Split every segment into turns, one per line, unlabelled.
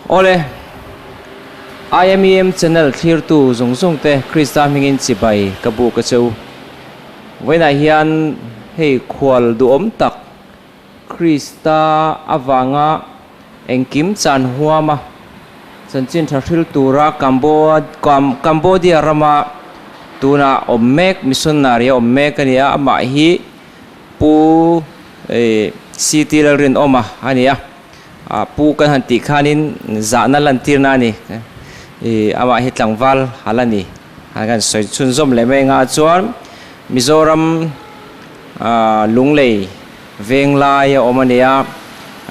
Awle, IMEM channel thlirtu zawng zawng te Krista hmingin chibai ka buk a che u. Vawiinah hian hei khual duhawm tak Krista avanga engkim chan huama chanchin tha hril tura Cambodia rama tuna awm mek missionary a awm mek a ni a, amah hi Pu CT Lalrinawma a ni a, Pu kan han tih khanin zahna lantirna a ni, amah hi tlangval hal a ni, han kan sawi chhunzawm leh mai anga chuan Mizoram Lunglei Venglai a awm a ni a,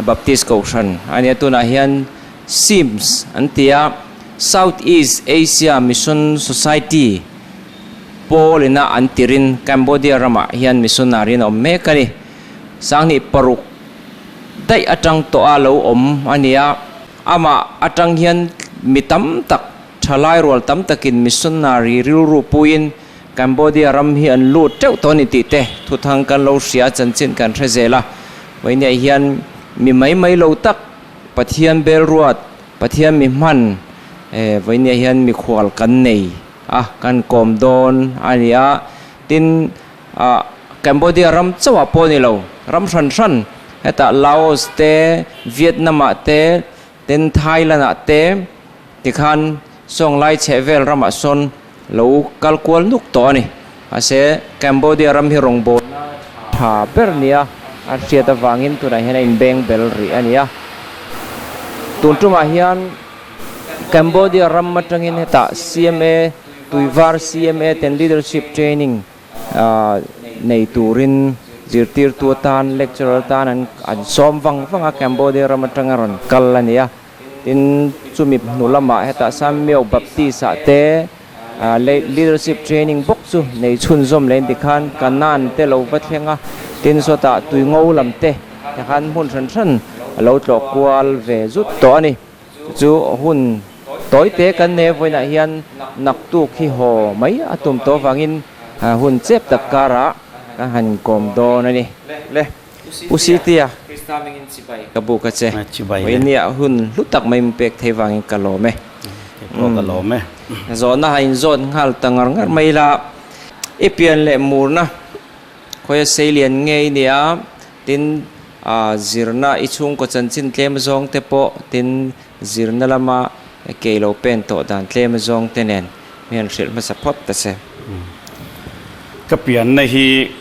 Baptist Kohhran a ni a, tunah hian SEAMS an ti a, South East Asia Mission Society Paul ina an tirin Cambodia ramah hian missionary in a awm mek a ni. Sanghnih paruk daih atang tawh a lo awm a ni a, amah atang hian mi tam tak thalai rual tam takin missionary rilru puiin Cambodia ram hi an lut teuh tawh a ni tih te thuthang kan lo hria chanchin kan hre zel a. Vawinia hian mi mai mai lo tak Pathian belruat, Pathian mi hman vawinia hian mikhual kan nei a, kan kawm dawn a ni a. Tin, Cambodia ram chauhah pawh a ni lo, ram hran hran hetah Laos te, Vietnam ah te, tin Thailand ah te tikhan sawnglai chheh vel ramah sawn lo kal kual nuk tawh a ni. Mahse, Cambodia ram hi rawngbawlna tha ber nia a hriat avangin tunah hian a inbeng bel rih a ni a. Tun tumah hian Cambodia ram atangin hetah CMA, Tuivar CMA ten Leadership Training nei turin zirtirtu atan, lecturer atan an an sawm vang vang a, Cambodia ram atanga rawn kal a ni a. Tin, chumi hnu lamah hetah Samuel Baptist-ah te Leadership Training bawk chu nei chhunzawm leh tikhan Kanan te lo va thleng a, tin sawtah tuingo lam te tikhan hmun hran hran a lo tlawh kual ve zut tawh a ni. Chu chu hun tawi te kan nei vawiinah hian naktuk hi haw mai a tum tawh avangin hun chep tak karah ka han kawm dawn a ni. Le U Sitia, ka buk a che. Vawinia hun hlu tak mai min pek thei vangin ka lawm e. Zawhna ha inzawt nghal ta ngar ngar mai ila, i pian leh murna khawia seilian ngei nia, Tin, zirna i chhungkaw chanchin tlem zawng te pawh tin zirna lama kei lo pen tawh dan tlem zawng te nen mi han hrilh hmasa phawt ta che.
Ka pianna hi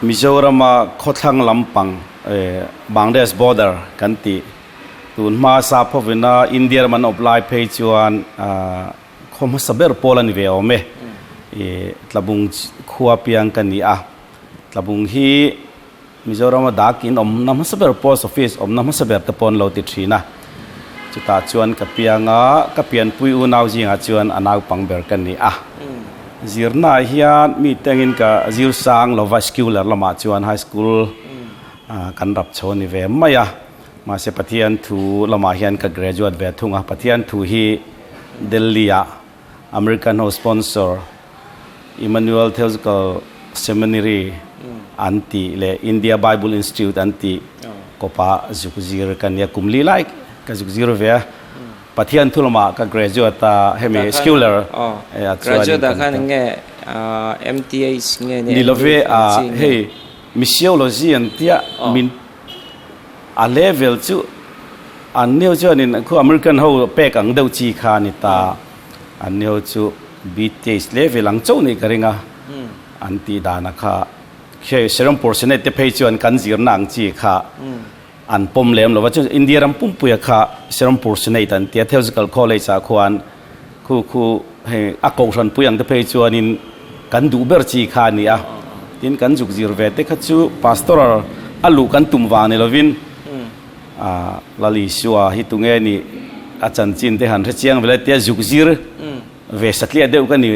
Mizorama khawthlang lampang Bangladesh border kan tih tun hma sap hovina India ram an awp lai phei chuan khaw hmasa ber pawl a ni ve awm e. Tlabung khua piang ka ni a. Tlabung hi Mizorama dak in awmna hmasa ber post office awmna hmasa ber te pawh an lo ti thin a. Chutah chuan ka piang a, ka pianpui unau zingah chuan a naupang ber ka ni a. Zirnaah hian mi tengin ka zir sang lova scular lamah chuan high school kan rap chho a ni ve mai a. Mahse Pathian thu lamah hian ka graduate ve thung a, Pathian thu hi Delhi-ah American ho sponsor Emmanuel Theological Seminary an tih leh India Bible Institute an tih kawpa zuk zir ka nia kum li lai ka zuk zir ve a Pathian thu lamah ka graduate a hemi secular
a chuan graduate ah khan enge MTH nge
ni love a hei missiology an tia min A level chu an neo chuanin khu American ho pek ang deuh chi kha a ni ta. An neo chu BTH level ang chauh nih ka ring a, an tih dana kha khi Serampore Senate te phei chuan kan zirna ang chi kha an pawm lem lo va. Chuan India ram pumpuia kha Serampore Senate an tia Theological College ah khuan khu khu hei a kohhran pui ang te phei chuanin kan duh ber chi kha a ni a. Tin kan zuk zir ve te kha chu pastoral a luh kan tum vang ni lovin ah Lal Isua hi tunge nih a chanchin te han hre chiang vel a tia zuk zir ve satliah deuh ka ni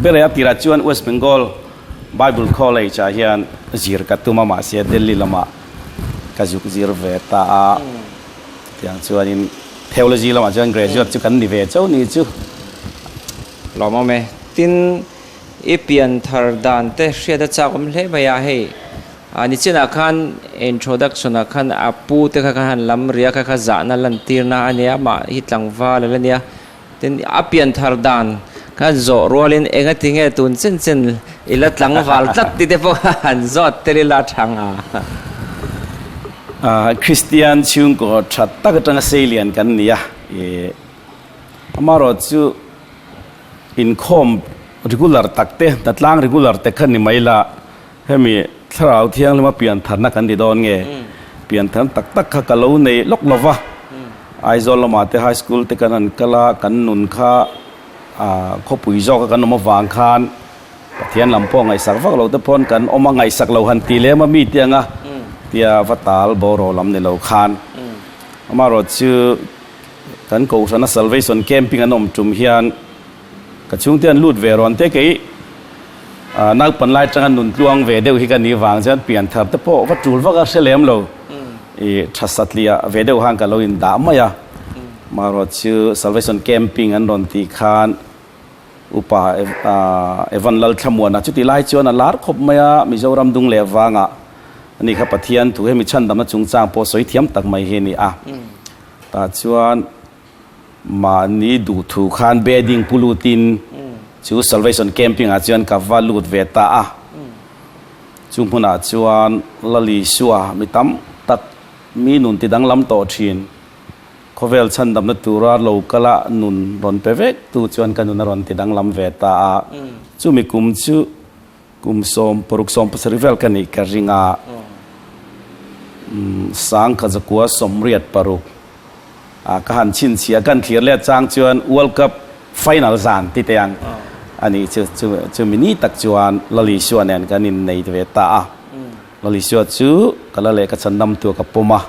ber e. A tirah chuan West Bengal Bible College ah hian zir ka tum a mahse Delhi lamah ka zuk zir ve ta a. Tiang chuanin theology lamah chuan graduate chu kan ni ve chauh ni chu.
Lawmawm e. Tin, i pian thar dan te hriat a chak awm hle mai a, hei Nichinah khan introduction ah khan a pu te kha khan han lam ri a, kha kha zahna lantirna a nia, amah hi tlangval a la nia. Tin, a pian thar dan khan zawh rualin enga tinge tun chen chen i la tlangval tlat tih te pawh kha han zawt tel ila a thang a.
Kristian chhungkaw tha tak atanga seilian kan ni a, amaherawhchu chu inkhawm regular tak te, hnatlang regular te kha ni mai la, hemi thlarau thianghlima pian tharna kan ti dawn nge? Pian tharna tak tak kha ka lo nei lawk lo va, Aizawl lamah te high school te kan han kal a, kan nun kha khawpui zawka kan awm avang khan Pathian lam pawh ngaihsak vak lo te pawn kan awm a, ngaihsak lo han ti lem a mi te anga tia va tal bawraw lam ni lo khan. Amaherawhchu kan Kohhrana Salvation Camping an awm tum hian Ka chhungte an lut ve rawn te kei naupan lai atanga nun tluang ve deuh hi ka nih vang chuan pian thar te pawh va tul vak a hre lem lo. I tha satliah ve deuh khan ka lo in dah mai a. Marawt chu Salvation Camping an rawn tih khan Upa Evan Lalthlamuana chuti lai chuan a lar khawp mai a, Mizoram dung leh vangah ani kha Pathian thu hemi chhandamna chungchang pawh sawi thiam tak mai hi a ni a. Tah chuan Mahni duhthu khan bedding pu lutin chu Salvation Camping ah chuan ka va lut ve ta a. Chu hmunah chuan Lali Sua mi tam tak mi nun ti danglam tawh thin. Khawvel chhandamna tura lo kala nun rawn pe vek tu chuan ka nun a rawn ti danglam ve ta a. Chumi kum chu kum 60 70 vel ka nih ka ring a. Sangkha 186. A ka han chhinchhia kan thlir let chang chuan World Cup final zan ti teh ang a nih chu chu chumi ni tak chuan Lal Isua nen kan innei ve ta a. Lal Isua chu ka la leh ka chhandam tur ka pawm a,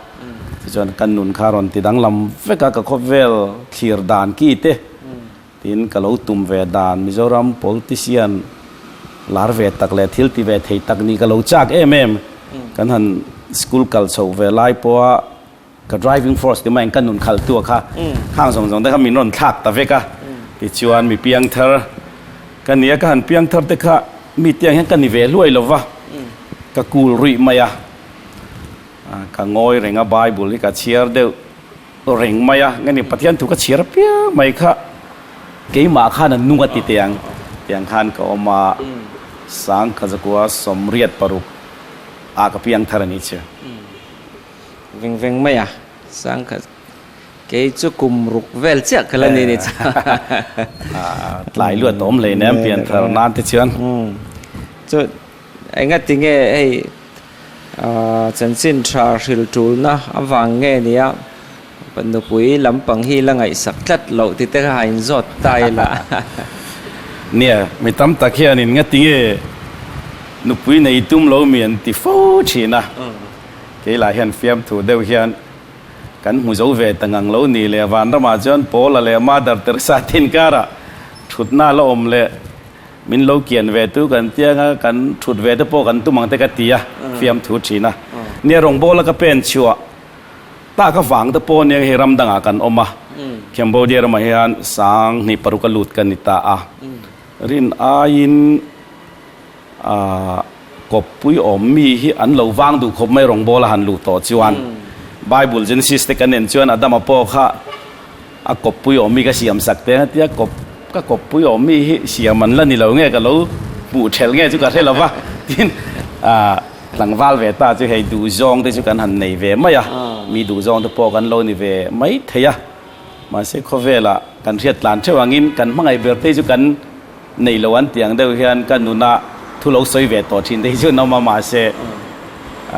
tichuan kan nun kha rawn ti danglam vek a, ka khawvel thlir dan ki te tiin ka lo tum ve dan Mizoram politician lar ve tak leh thil ti ve thei tak nih ka lo chak em em kan han school kal chhoh ve lai pawha Ka driving force ti maiin ka nun khalh tu a kha khang zawng zawng te kha min rawn thlak ta vek a. Tichuan mi piangthar ka nia ka han piangthar te kha mi tiang hian ka ni ve hluai lo va, ka kul ruih mai a, ka ngawi reng a Bible hi ka chhiar deuh reng mai a, nge ni Pathian thu ka chhiar apiang mai kha keimah khan a nung a ti teh ang tiang khan ka awm a, 1986 ah ka piangthar a nih chu.
Veng veng mai a, sangkhat kei chu kum ruk vel chiah ka la ni ni chu.
Tlai luat awm hlei nem pian thar nan te chuan.
Chu enga tinge hei chanchin tha hril tulna avang nge nia nupui lampang hi la ngaihsak tlat loh ti te kha a inzawt ta ila.
Nia, mi tam tak hianin nga tinge nupui nei tum lo mi an ti fo thin a. Keilah hian fiamthu deuh hian kan hmu zo ve ta ngang lo ni le. Vanramah chuan Paula leh Mother Teresa thin karah thutna la awm leh min lo kian ve tu kan tiang a, kan thut ve te pawh kan tum ang te ka ti a, fiamthu thin a. Nia rawngbawla ka pen chhuah tak avang te pawh nia hei ram dangah kan awm a, Cambodia ramah hian 2006 a lut ka ni ta a. Rin aiin. Aaa kawppui awm mi hi an lo vang duh khawp mai rawngbawla han luh tawh chuan Bible Genesis te kan en chuan Adama pawh kha a kawppui awm mi ka siam sak te tia kawp ka kawppui awm mi hi siam an la ni lo nge ka lo hmuh thelh nge chu ka hre lo va tin aaa tlangval ve ta chu hei duhzawng te chu kan han nei ve mai a mi duhzawng te pawh kan lo ni ve mai thei a mahse khawvelah kan hriat tlan theuh angin kan hmangaih ber te chu kan Nei lo an tih ang deuh hian ka nuna thu lo sawi ve tawh thin te hi chu an awm a, mahse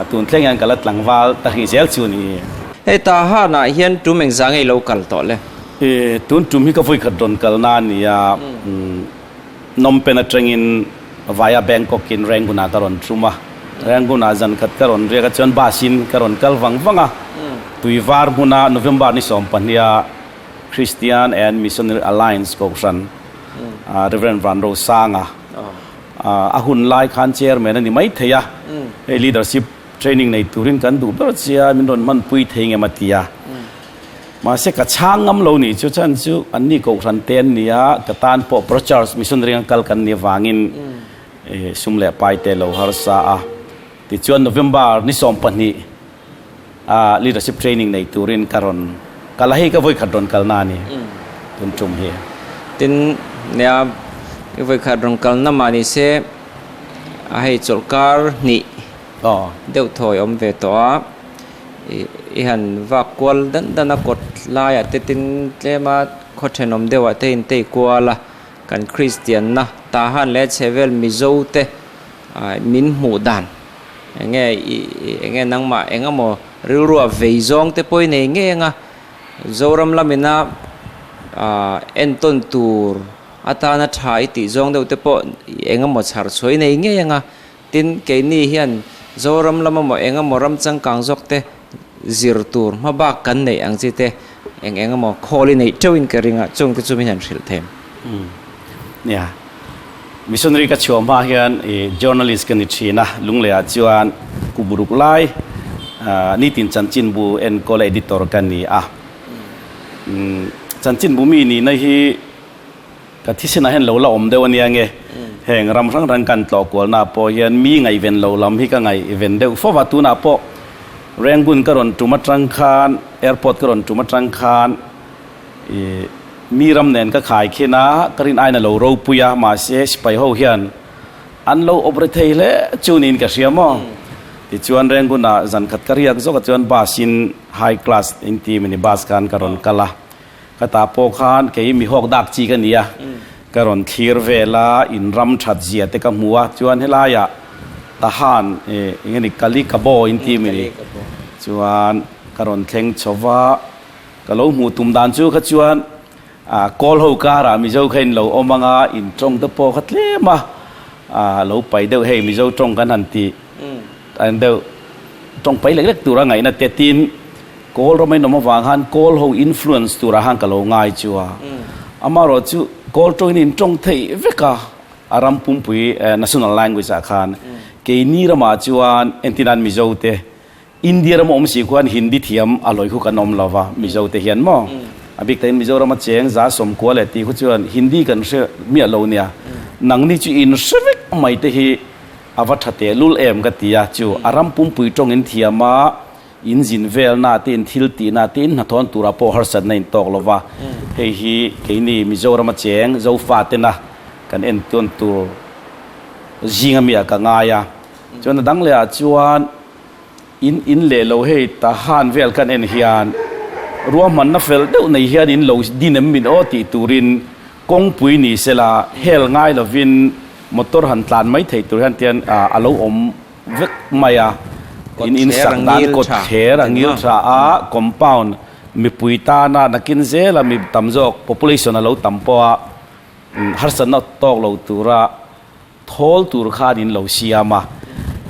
tun thleng hian ka la tlangval ta hrih zel chu ni.
Hei Tahan-ah hian tum engzah nge i lo kal tawh le?
Tun tum hi ka vawikhat rawn kalna a ni a, Phnom Penh atangin via Bangkok-in Rangoon-ah ka rawn tum a, Rangoon-ah zan khat ka rawn riak a, chuan bus-in ka rawn kal vang vang a, Tuivar hmuna November ni 12-a Christian and Missionary Alliance Kohhran Rev. Van Rosanga a hun lai khan chairman a ni mai thei a, hei leadership training nei turin kan duh ber chia min rawn hmanpui thei ngem a ti a. Mahse ka chhang ngam lo nih chu chan chu anni kohhran te an ni a, ka tan pawh Pro Church missionary ang kal kan ni avangin sum leh pai te lo harsa a. Tichuan November ni 20 a leadership training nei turin ka rawn kal a, hei ka vawikhat rawn kalna a ni tun tum hi.
Tin, nia i vawikhat rawn kalna mah ni se a hei chawlhkar hnih deuh thawi awm ve tawh a, i han vak kual dan dan a kawt laiah te tin tlema khaw thenawm deuhah te intei kual a, kan Kristianna Tahan leh chhehvel Mizo te min hmuh dan enge enge nangmah eng emaw rilrua vei zawng te pawh i nei ngei anga Zoram lamina entawn tur atana tha i tih zawng deuh te pawh eng emaw chhar chhuah i nei ngei anga tin keini hian Zoram lam emaw eng emaw ram changkang zawk te zir tur hma bak kan neih ang chi te eng eng emaw khawl i neih teuhin ka ring a chung te chu min han hrilh them.
Nia. Missionary ka chhuah hma hian i journalist ka ni thin a, Lungleiah chuan Kuburuk lai nitin chanchinbu enkawl editor ka ni a. Chanchinbu mi nihna hi ka thisenah hian lo la awm deuh a nia nge, heng ram hrang hrang kan tlawh kualnaah pawh hian mi ngaihven lo lam hi ka ngaihven deuh fo va, tunah pawh Rangoon ka rawn tum atang khan, airport ka rawn tum atang khan i Mi ram nen ka khai khin a, ka rin aiin a lo ropui a, mahse sipai ho hian an lo awp re thei hle chu niin ka hria maw? Tichuan Rangoon-ah zan khat ka riak zawk ah chuan bus in high class in ti mini bus khan ka rawn kal a, ka tah pawh khan kei mi hawk dak chi ka ni a, ka rawn thlir vel a, in ram that zia te ka hmu a, chuan helaiah Tahan eng nge ni Kali Kabo in ti mini chuan ka rawn thleng chho va. Ka lo hmuh tum dan chu kha chuan kawl ho karah Mizo kha in lo awm anga in tawng te pawh kha tlem a lo pai deuh hei Mizo tawng kan han tih an deuh tawng pai lek lek tura ngaihna te tin kawl ram a in awm avang khan kawl ho influence turah khan ka lo ngai chu a amaherawh chu kawl tawngin in tawng theih vek a a ram pumpui national language ah khan keini ramah chuan entirnan Mizo te India rama awm si khuan Hindi thiam a lawi khu kan awm lo va, Mizo te hian maw? A bik takin Mizorama cheng za sawmkua leh tih khu chuan Hindi kan hre miah lo nia. Nangni chu in hre vek mai te hi a va tha teh lul em ka ti a, chu a ram pumpui tawng in thiam a, in zin velna te in thil tihna te in hnathawn turah pawh harsatna in tawk lo va, hei hi keini Mizorama cheng Zofa tena kan entawn tur zinga mi ah ka ngai a, chuan a dang leh ah chuan In in leh lo hei Tahan vel kan en hian ruahmanna fel deuh nei hian in lo din em min aw tih turin kawngpui ni sela hel ngai lovin motor han tlan mai thei tur hian tian a lo awm vek mai a. In in sak dan kawt thler a ngil tha a, compound mipui tana nakin zela mi tam zawk population a lo tam pawh a harsatna tawk lo tura Thawl tur khan in lo siam a,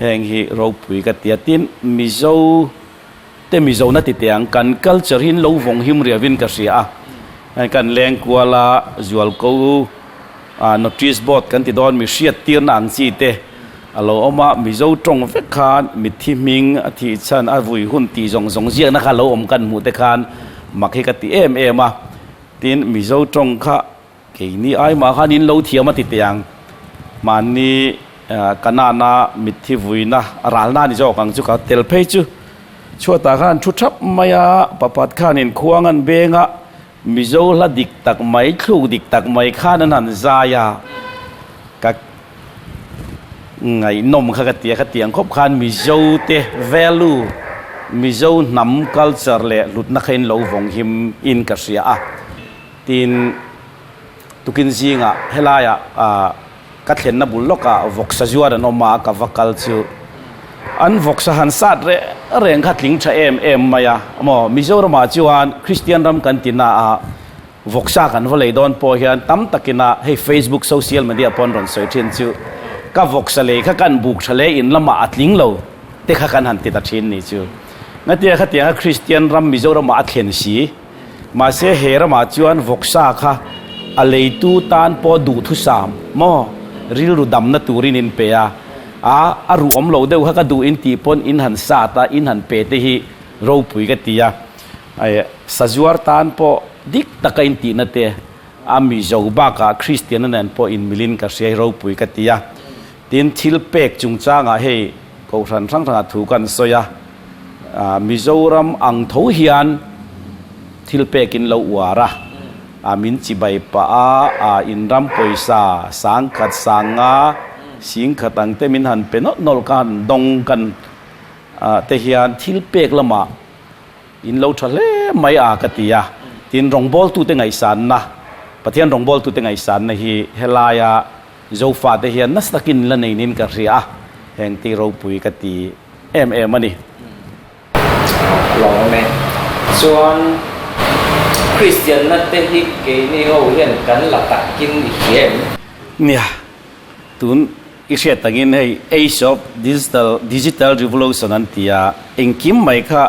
heng hi ropui ka ti a. Tin, Mizo te Mizo na ti teh ang, kan culture hi in lo vawng him riau in ka hria a. Heng kan leng kual a, zualko notice board kan ti dawn mi hriat tirna ang chi te a lo awm a. Mizo tawng vek khan mitthi hming a thih chhan a vui hun tih zawng zawng ziakna kha lo awm kan hmuh te khan mak hi ka ti em em a. Tin, Mizo tawng kha Keini ai mah khan in lo thiam a ti teh ang. Mahni Kanana mitthi vuina ralna a ni zawk ang chu ka tel phei chu. Chhuatah khan thu thap mai a, papat khanin khuang an beng a, Mizo hla dik tak mai, thluk dik tak mai khan an han zai a. Ka ngaihnawm kha ka ti a, khatiang khawp khan Mizo te value, Mizo hnam culture leh hlutna kha in lo vawng him in ka hria a. Tin, tukin zingah helaiah ka thlenna bul lawkah vawksa zuar an awm a, ka va kal chu an vawksa han sat reng reng kha tling tha em em mai a. Maw, Mizoramah chuan Kristian ram kan ti na a, vawksa kan va lei dawn pawh hian tam takin a hei Facebook social media pawh an rawn sawi thin chu ka vawksa lei kha kan buk tha le in lamah a tling lo te kha kan han ti ta thin ni chu. Ngatia khatianga Kristian ram Mizoramah a thlen si. Mahse he ramah chuan vawksa kha a leitu tan pawh duhthusam maw rilru damna turin in pe a, a a ruh awm lo deuh kha ka duh in tih pawn in han sat a, in han pe te hi ropui ka ti a. Ai sazuar tan pawh dik taka in tihna te a Mizo bakah Kristianna nen pawh in milin ka hria hi ropui ka ti a. Tin thil pek chungchangah hei. Kohhran hrang hrangah thu kan sawi a, Mizoram ang tho hian thil pekin lo uar a, min chibai pah a, in ram pawisa sangkhat sanga singkhat ang te min han pe nawlh nawlh khan dawng kan te hian thil pek lamah In lo tha hle mai a ka ti a, tin rawngbawltute ngaihsanna, Pathian rawngbawltute ngaihsanna hi helaia Zofate hian nasa takin la neinin ka hria a, heng ti ropui ka ti em em a ni.
A lawm e. Chuan Kristianna te hi keini ho hian kan la takin i hria em?
Nia, Tun i hriat takin hei Age of Digital Digital Revolution an ti a, engkim mai kha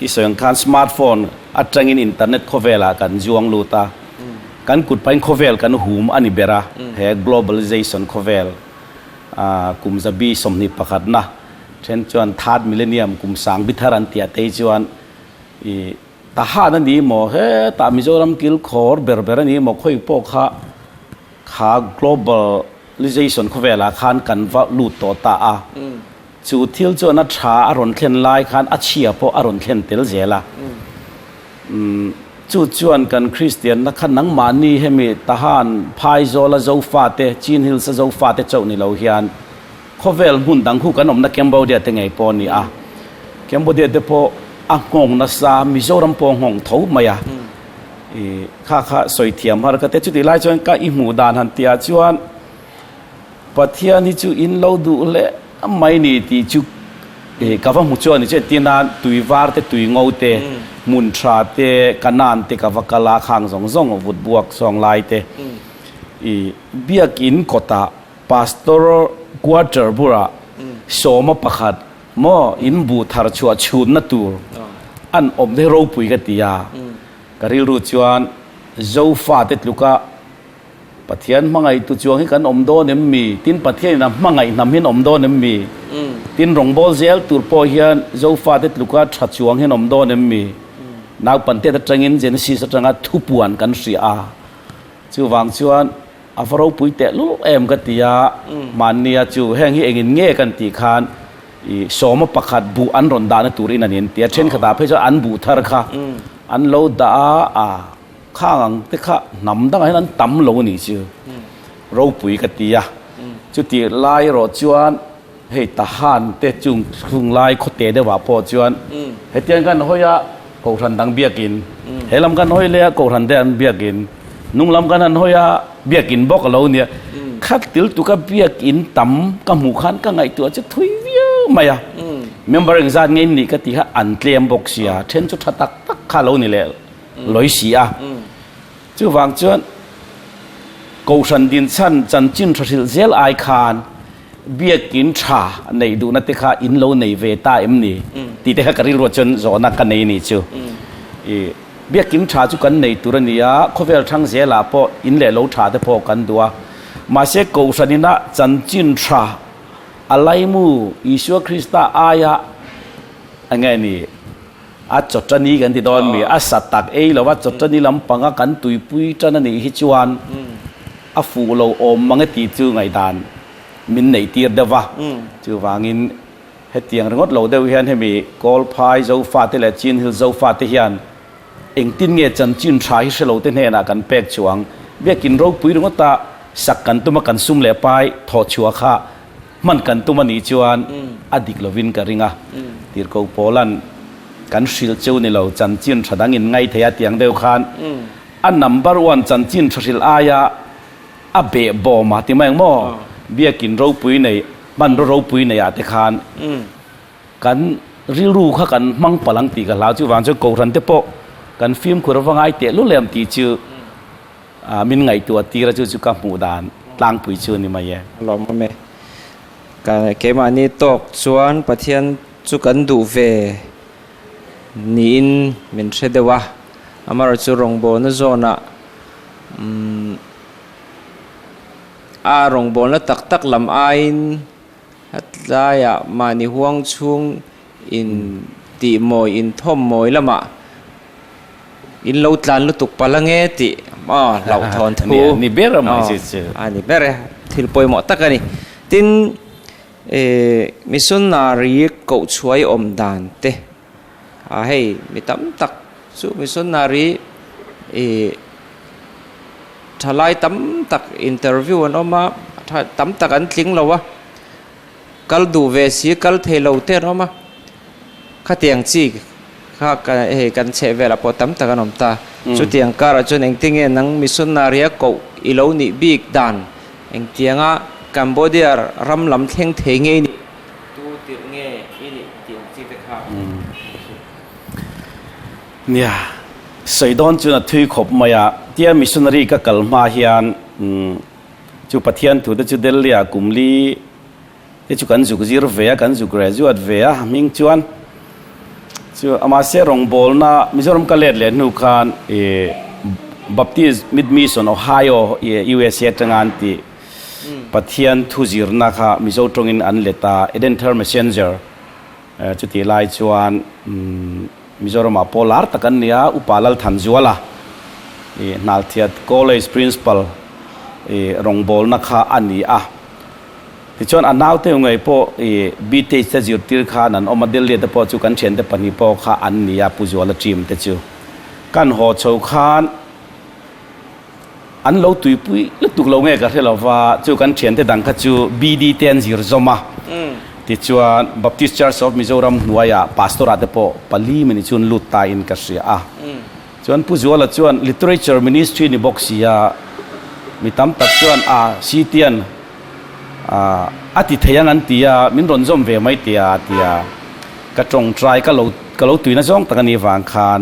i sawi ang khan smartphone atangin internet khawvelah kan zuang lut a, kan kut pahin khawvel kan hum a ni ber a, he globalization khawvel kum zabi 21 na then chuan third millennium kum sang bi thar an tih ah te hi chuan i Tahan a ni maw hetah Mizoram kilkhawr ber ber a ni maw khawi pawh kha Kha globalization khawvelah khan kan va lut tawh ta a, chu thil chuan a tha a rawn thlen lai khan a chhia pawh a rawn thlen tel zel a. Chu chuan kan Kristianna kha nangmahni hemi Tahan Phaizawla Zofate, Chin Hills-a Zofate chauh ni lo hian khawvel hmun dang khu kan awmna Cambodia te ngei pawh a ni a. Cambodia te pawh a nghawng nasa, Mizoram pawh a nghawng tho mai a. I kha kha sawi thiam har ka te chutih lai chuan ka i hmuh dan han tihah chuan Pathian hi chu in lo duh hle mai ni tih chu i ka va hmu chuan ni chu entir nan tui var te tui ngo te hmun tha te kanan te ka va kal a khang zawng zawng vut buak sawng lai te i biakin kawtah pastor quarter bulah sawma pakhat Maw in buh thar chhuah chhunna tur an awm te ropui ka ti a, ka rilru chuan Zofate tluka Pathian hmangaihtu chuang hi kan awm dawn em mi? Tin Pathianin a hmangaih hnam hian awm dawn em mi? Tin rawngbâwl zel tur pawh hian Zofate tluka tha chuang hian awm dawn em mi? Naupangtet atangin Genesis atanga thupuan kan hria a, chuvang chuan A va ropui teh lul em ka ti a, mahnia chu heng hi engin nge kan tih khan i sawma pakhat buh an rawn dahna turin a ni an ti a, thenkhatah phei chuan an buh thar kha an lo dah a, a khang ang te kha hnam dangah hian an tam lo a nih chu ropui ka ti a, chutih lai erawh chuan hei Tahan te chung chung lai khawte deuhah pawh chuan hetiang kan hawi a, Kohhran dang biakin, he lam kan hawi leh a Kohhran te an biakin, hnung lam kan han hawi a biakin bawk a lo nia. Khat til tuka biakin tam ka hmuh khan ka ngaihtuah chu thui viau mai a. Member engzat nge in nih ka ti kha an tlem bawk sia, then chu tha tak tak kha lo ni leh lawi si a. Chuvang chuan Kohhran dinchhan chanchin tha hrilh zel ai khan Biakin tha neih duhna te kha in lo nei ve ta em ni tih te kha ka rilruah chuan zawhna ka nei ni chu. I Biakin tha chu kan nei tur a ni a, khawvel thang zelah pawh in leh lo tha te pawh kan duh a. Mahse Kohhran ina chanchin tha a laimu Isua Krista aia eng nge ni a chawtani kan ti dawn mi, a sa tak ei lova chawtani lampanga kan tuipui tan a nih hi chuan a fuh lo awm mang e tih chu ngaihdan min neih tir deuh va. Chuvangin hetiang ringawt lo deuh hian hemi Kawlphai Zofate leh Chin Hills Zofate hian engtin nge chanchin tha hi hre lo te hnenah kan pek chuang biakin ropui ringawta sak kan tuma kan sum leh pai thawh chhuah kha hman kan tum a nih chuan a dik lovin ka ring a. Tirhkoh Paula'n kan hrilh cheu ni lo chanchin tha dang in ngai thei a tiang deuh khan a number one chanchin tha hrilh aia a beh bawm a ti mai ang maw? Biakin ropui nei, hmanraw ropui nei ah te khan kan rilru kha kan hmang palh ang tih ka hlau. Chuvang chuan Kohhran te pawh kan fimkhur ava ngai teh lul em tih chu min ngaihtuah tir a, chu chu ka hmuh dan tlangpui chu a ni mai e.
A lawmawm e. Ka keimahni tawk chuan Pathian chu kan duh ve niin min hre deuh a, amaherawhchu rawngbawlna zawnah Umm a rawngbawlna tak tak lam aiin hetlaiah mahni huang chhung in tih mawi in thawm mawi lamah in lo tlan lutuk palh ange tih aw hlauhthawn thu
ni ber a mai chi chu
a ni ber e thil pawimawh tak a ni tin. Missionary koh chhuai awm dan te a hei mi tam tak chu missionary ih thalai tam tak interview an awm a tha tam tak an tling lo a kal duh ve si kal thei lo te an awm a khatiang chi kha hei kan chheh velah pawh tam tak an awm ta chutiang karah chuan engtinge nang missionary a koh i lo nih bik dan Engtianga Cambodia ram lam thleng thei nge i nih? Tu tirh nge i nih tih ang chi te kha an hrilh.
Nia, sawi dawn chuan a thui khawp mai a, tia missionary ka kal hma hian chu Pathian thu te chu Delhi ah kum li te chu kan zuk zir ve a, kan zuk graduate ve a, hming chuan chu mahse rawngbawlna Mizoram ka let leh hnu khan ih Baptist Mid Mission Ohio USA atanga an tih Pathian thu zirna kha Mizo tawngin an let a, Edenthar Messenger chutih lai chuan Mizoramah pawh lar tak an ni a, Upa Lalthanzuala ih Hnalthiat College Principal ih rawngbawlna kha a ni a. Tichuan a naute ngei pawh i BTH te zirtir khan an awm a, Delhi te pawh chu kan thiante pahnih pawh kha an ni a, Pu Zuala team te chu. Kan haw chho khan an lo tuipui lutuk lo nge ka hre lo va, chu kan thiante dang kha chu BD te an zir zawm a. Tichuan Baptist Church of Mizoram hnuaiah Pastor ah te pawh pali mini chu an lut ta in ka hria a. Chuan Pu Zuala chuan Literature Ministry ni bawk si a, mi tam tak chuan a Sitian a ti thei ang an ti a, min rawn zawm ve mai tia a ti a. Ka tawngtai ka lo ka lo tuina zawng tak a nih vang khan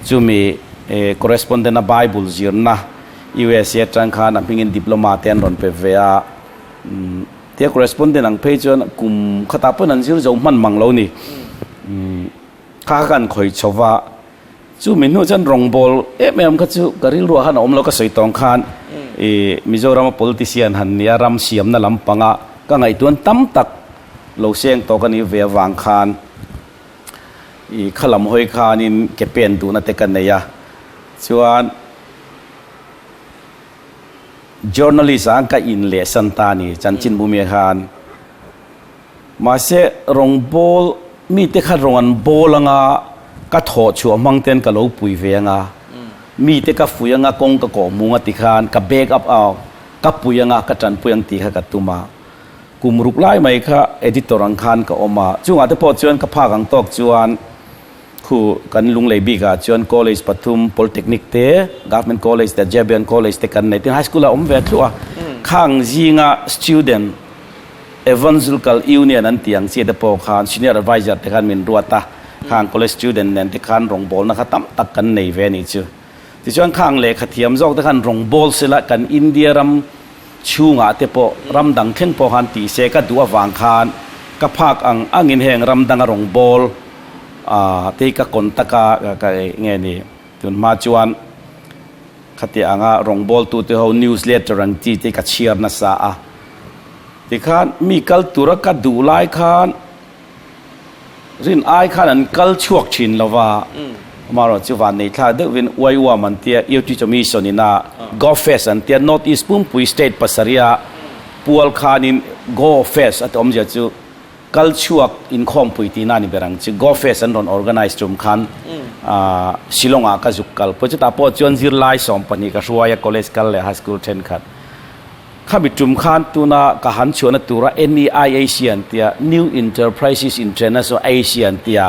chumi correspondent a Bible zirna USA atang khan a hmingin diploma te an rawn pe ve a. Tia correspondent ang phei chuan kum khatah pawn an zir zo hman mang lo ni. Kha kan khawih chho va. Chu mi hnu chuan rawngbâwl em em kha chu ka rilruah khan a awm lo ka sawi tawng khan i Mizorama politician han nia ram siamna lampanga ka ngaihtuan tam tak lo seng tawh ka nih ve avang khan i kha lam hawi khanin ke pen duhna te ka nei a chuan journalist ah ka in leh san ta a ni chanchinbu mi khan. Mahse, rawngbâwl mite kha rawn an bâwl anga ka thawh chhuah hmang ten ka lo pui ve anga, mite ka fui anga kawng ka kawh hmung a ti khan ka back up a, ka pui anga ka tanpui ang tih kha ka tum a. Kum ruk lai mai kha editor ang khan ka awm a, chungah te pawh chuan ka phak ang tawk chuan khu kan lunglei bikah chuan college pathum, polytechnic te, government college te, Jabian college te kan nei tin high school ah awm ve thluah a, khang zinga student Evangelical Union an tih ang chi te pawh khan Senior Adviser te khan min ruat a, khang college student nen te khan rawngbawlna kha tam tak kan nei ve a nih chu. Tichuan khang lehkha thiam zawk te khan rawngbâwl sela kan India ram chhungah te pawh ram dang thleng pawh khan tih se ka duh avang khan ka phak ang angin heng ram danga rawngbâwl te hi ka contact a ka nge ni tun hma chuan Khati anga rawngbawltute ho newsletter an ti te ka chhiar nasa a. Tikhan mi kal tura ka duh lai khan rin ai khan an kal chhuak thin lo va. Amaherawh chu van nei thlak deuhvin Uaiuam an tia, Youth Commission ina Go Fest an tia, North East pumpui state pasarih a pual khanin Go Fest a ti awmzia chu Kal chhuak inkhawmpui tihna a ni ber ang chu. Go Fest an rawn organise tum khan Shillong ah ka zuk kal pawh. Chutah pawh chuan zirlai 12 ka hruai a, college kal leh high school thenkhat. Khami tum khan tuna ka han chhuahna tura NEIAC an tia, New Enterprises International Asia an tia,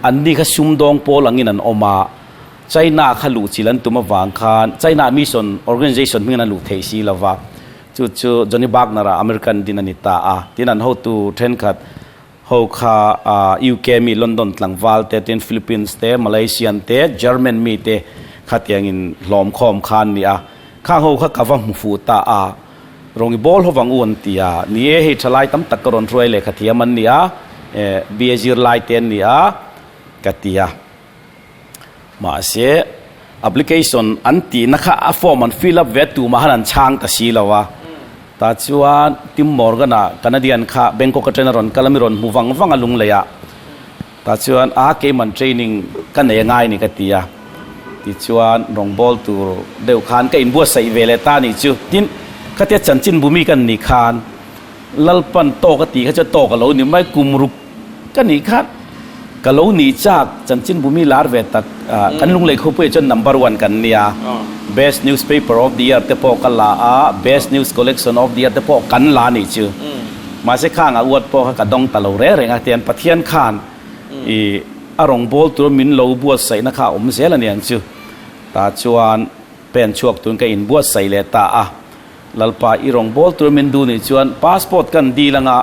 anni kha sumdawng pawl angin an awm a, China kha luh chilh an tum avang khan China Mission Organisation hmingin an luh theih si lova, Chu chu Johnny Wagner-a American din a ni ta a. Tin, an hotu thenkhat ho kha UK mi London tlangval te, tin Philippines te, Malaysian te, German mi te khatiangin hlawm khawm kha an ni a. Khang ho kha ka va hmu fuh ta a. Rawngi bawl ho vang u an ti a. Ni e, hei thalai tam tak ka rawn hruai lehkha thiam an ni a, BA zirlai te an ni a, ka ti a. Mahse, application an tihna kha a form an fill up ve tumah khan an chhang ta si lo a. Tah chuan Tim Morgan-a Canadian kha Bangkok atangin a rawn kal a, mi rawn hmu vang vang a lunglei ah. Tah chuan a keiman training ka nei a ngai ni ka ti a. Tichuan rawngbâwl tur deuh khan ka inbuatsaih ve leh ta a nih chu. Tin, khatia chanchinbu mi kan nih khan. Lalpan tawk a tih kha chuan tawk a lo ni mai, kum ruk ka nih khan ka lo nih chak chanchinbu mi lar ve tak kan Lunglei khawpuiah chuan number one kan nia, best newspaper of the year te pawh ka la a, best news collection of the year te pawh kan la nih chu. Mahse khang a uat pawh kha ka dawng ta lo reng reng a, tian Pathian khan i a rawngbâwl tur min lo buatsaihna kha a awm zel a niang chu. Tah chuan pen chhuak tun ka inbuatsaih leh ta a. Lalpa i rawngbâwl tur min duh nih chuan passport kan dil anga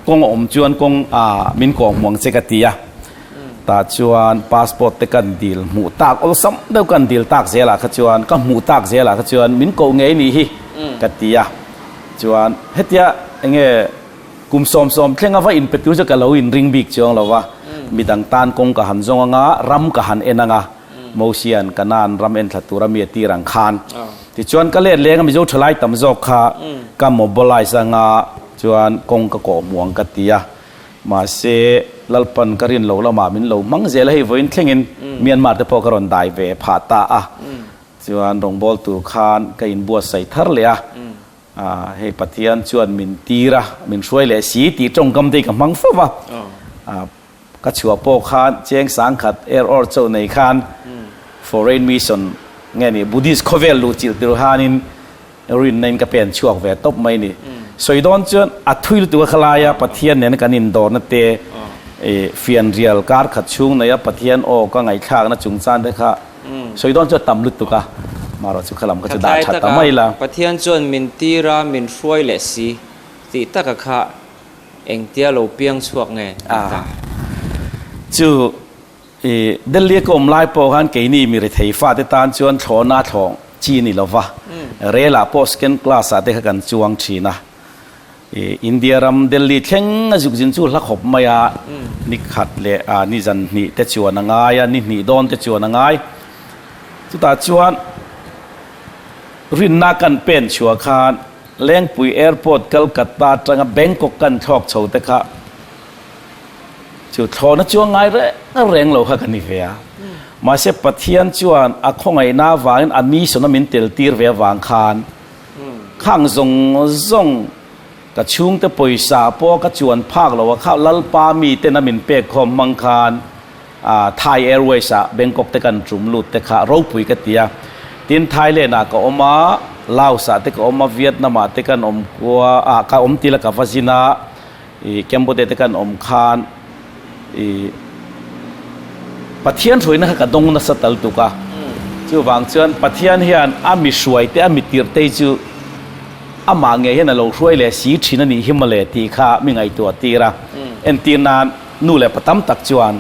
kawng a awm chuan kawng a min kawh hmuh ang che ka ti a. Tah chuan passport te kan dil hmuh tak awlsam deuh kan dil tak zelah kha chuan ka hmuh tak zelah kha chuan min koh ngei nih hi ka ti a. Chuan hetia enge Kum 70 thleng a va inpe tur chu ka lo inring bik chuang lo va, midang tan kawng ka han zawng anga, ram ka han en anga, Mosian Kanaan ram en thla tura mi a tir ang khan. Tichuan ka let leng a Mizo thalai tam zawk kha ka mobilize anga chuan kawng ka kawh hmu ang ka ti a, mahse Lalpan ka rin lo lamah min lo hmang zel a, hei vawiin thlengin Myanmar te pawh ka rawn dai ve phah ta a, chuan rawngbâwl tur khan ka inbuatsaih thar leh a. A, hei Pathian chuan min tir a, min hruai leh si tih tawngkam te hi ka hmang fo va. A, ka chhuah pawh khan cheng sangkhat air or cho nei khan foreign mission nge ni Buddhist khawvel luh chilh tur khanin rinna in ka pen chhuak ve tawp mai ni. Sawi dawn chuan a thui lutuk a khalai a, Pathian nena kan indawrna te, i fianrial kar khat chhung nei a Pathian aw ka ngaihthlakna chungchang te kha Sawi dawn chu a tam lutuk a, marawh chu khalam kha chu dah that ta mai la.
Pathian chuan min tir a, min hruai leh si tih taka kha engtia lo piang chhuak nge tih ta.
Chu i Delhi a ka awm lai pawh khan keini mi rethei fate tan chuan thlawhna thlawng chi ni lova, rel ah pawh second class ah te kha kan chuang thin a. India ram Delhi thleng a zuk zin chu hla khawp mai a, ni khat leh ni zan hnih te chuan a ngai a, ni hnih dawn te chuan a ngai. Chutah chuan rinna kan pen chhuah khan Lengpui Airport Calcutta atanga Bangkok kan thlawk chho te kha chu thlawhna chu a ngai reng reng lo kha ka ni ve a. Mahse Pathian chuan a khawngaihna avangin a mission a min tel tir ve avang khan Khang zawng zawng ka chhungte pawisa pawh ka chuan phak lo a, kha Lalpa miten a min pek khawm hmang khan Thai Airways ah Bangkok te kan tum lut te kha ropui ka ti a. Tin Thailand ah ka awm a, Laos ah te ka awm a, Vietnam ah te kan awm kua a, ka awm tila ka va zin a, i Cambodia te kan awm khan i Pathian hruaina kha ka dawng nasa tal tuk a, chuvang chuan Pathian hian a mi hruai te a mi tirh te chu amah ngei hian a lo hruai leh si thin a nih hi mawle tih kha mi ngaihtuah tir a. Entir nan nu leh pa tam tak chuan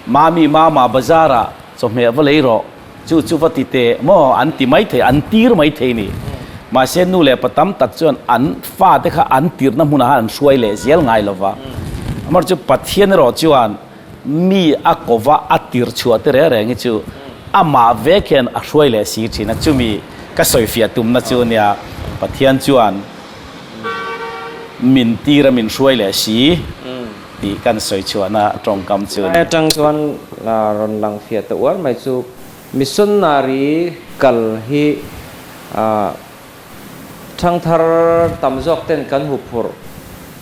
Mami mama bazar ah chawhmeh va lei rawh, chu chu va ti teh maw an ti mai thei, an tir mai thei ni. Mahse nu leh pa tam tak chuan an fate kha an tirna hmunah khan an hruai leh zel ngai lo va. Amaherawhchu Pathian erawh chuan mi a kova a tir chhuah te reng reng hi chu amah vek hian a hruai leh si thin a, chumi ka sawifiah tumna chu nia Pathian chuan min tir a min hruai leh si. Tih kan sawi chhuahna tawngkam chu a ni.
Lai atang chuan rawn lang fiah ta uar mai chu missionary kal hi thangthar tam zawk ten kan huphurh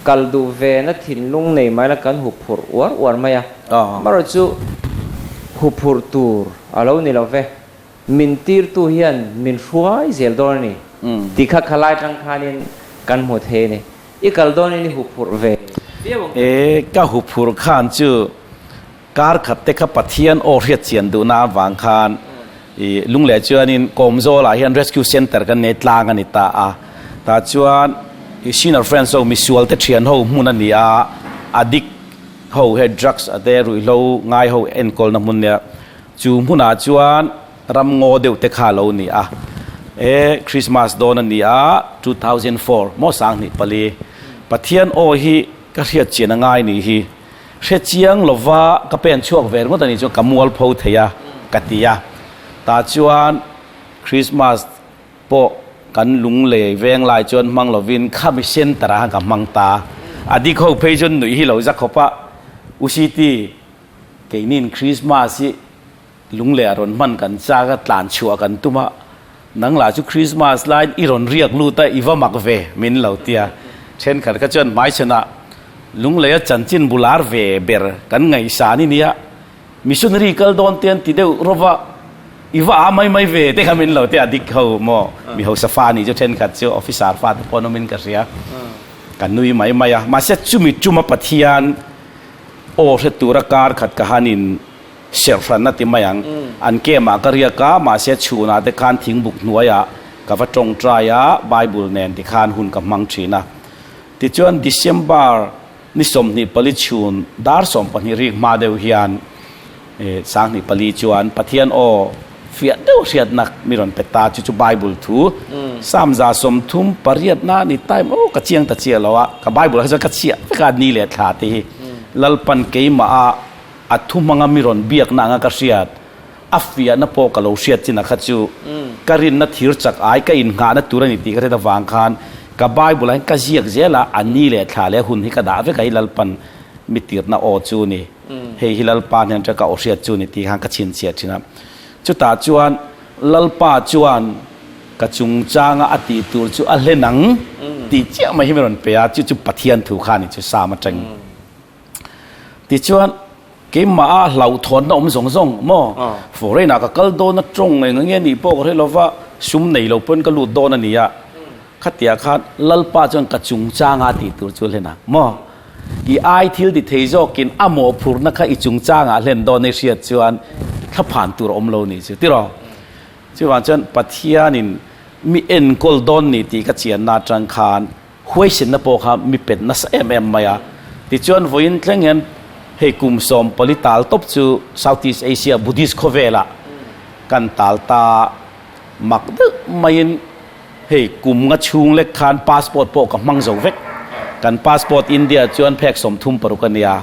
kal duh ve na thinlung nei mai la kan huphurh uar uar mai a. Amaherawh chu huphurh tur a lo ni lo ve. Min tirtu hian min hruai zel dawn a ni tih kha khalai atang khanin kan hmu thei a ni. I kal dawnin i huphurh ve viau ang.
E, ka huphurh khan chu kar khat te kha Pathian aw hriat chian duhna avang khan i lungleh chuanin Kawmzawlah hian Rescue Centre kan nei tlang a ni ta a. Tah chuan i Sinner Friends ho misual te thian ho hmun a ni a, addict ho he drugs a te ruihhlo ngai ho enkawlna hmun nia. Chu hmunah chuan Ramngaw deuh te kha lo ni a. E, Christmas dawn a ni a, 2004, maw 2004. Pathian aw hi ka hriat chian a ngai nih hi. Hre chiang lova ka pen chhuak ve ringawt a nih chuan ka mualpho thei a, ka ti a. Tah chuan Christmas pawh kan lunglei veng lai chuan hmang lovin khami center ah khan ka hmang ta. A dik ho phei chuan nuih hi lo za khawp a, UCT keinin Christmas hi Lungleh a rawn hman kan chak a, tlan chhuah kan tum a, nang lah chu Christmas laiin i rawn riak lut a, i va mak ve min lo ti a. Thenkhat kha chuan hmaichhanah Lungleia chanchin bular ve ber kan ngaihsan i nia, missionary kal dawn te an ti deuh rawva i va a mai mai ve te kha min lo te a dik ho maw? Mi hausa fa nih chu thenkhat chu officer fa te pawh an awmin ka hria. Ka nui mai mai a, mahse chumi tuma Pathian aw hre tura kar khat ka hanin serhran a ti mai ang. An camp-ah ka riak a, mahse chhunah te khan thingbuk hnuaiah ka va tawngtai a, Bible nen tikhan hun ka hmang thin a. Tichuan December ni 24 chhun dar 12 rik hma deuh hian 24 chuan Pathian aw fiah deuh hriatna mi rawn pe ta, chu chu Bible thu Psalm 138 na ni time aw ka chiang ta chiah lo a, ka Bible ah kha chuan ka chhiah vek a ni leh thla te hi Lalpan keimah a a thu hmanga mi rawn biakna anga ka hriat a fiahna pawh ka lo hriat chin a kha chu ka rinna thir chak ai ka innghahna tur a ni tih ka hriat avang khan ka Bible ah hian ka ziak zel a, a ni leh thla leh hun hi ka dah vek a hi Lalpan mi tirhna aw chu ni, hei hi Lalpa hnen atanga ka aw hriat chu ni tih khan ka chhinchhiah thin a. Chutah chuan Lalpa chuan ka chungchanga a tih tur chu a hlen ang tih chiah mai hi mi rawn pe a, chu chu Pathian thu kha a ni chu Psalm atangin. Tichuan, keimah a hlauhthawnna awm zawng zawng maw? Foreign ah ka kal dawn a tawng eng nge nih pawh ka hre lova, sum nei lo pawn ka lut dawn a ni a. Khatia khan Lalpa chuan ka chungchanga tih tur chu hlen ang maw? I ai thil ti thei zawkin a mawhphurhna kha i chungchangah hlen dawn i hriat chuan thlaphan tur a awm lo nih chu tiraw? Chuvang chuan Pathianin mi enkawl dawn ni tih ka chianna atang khan Huaisenna pawh kha mi pet nasa em em mai a. Tichuan vawiin thleng hian hei kum 14 tal tawp chu Southeast Asia Buddhist khawvelah kan tal ta mak deuh maiin hei kum nga chhung lek khan passport pawh ka hmang zo vek. Kan passport India chuan phek 36 a nia.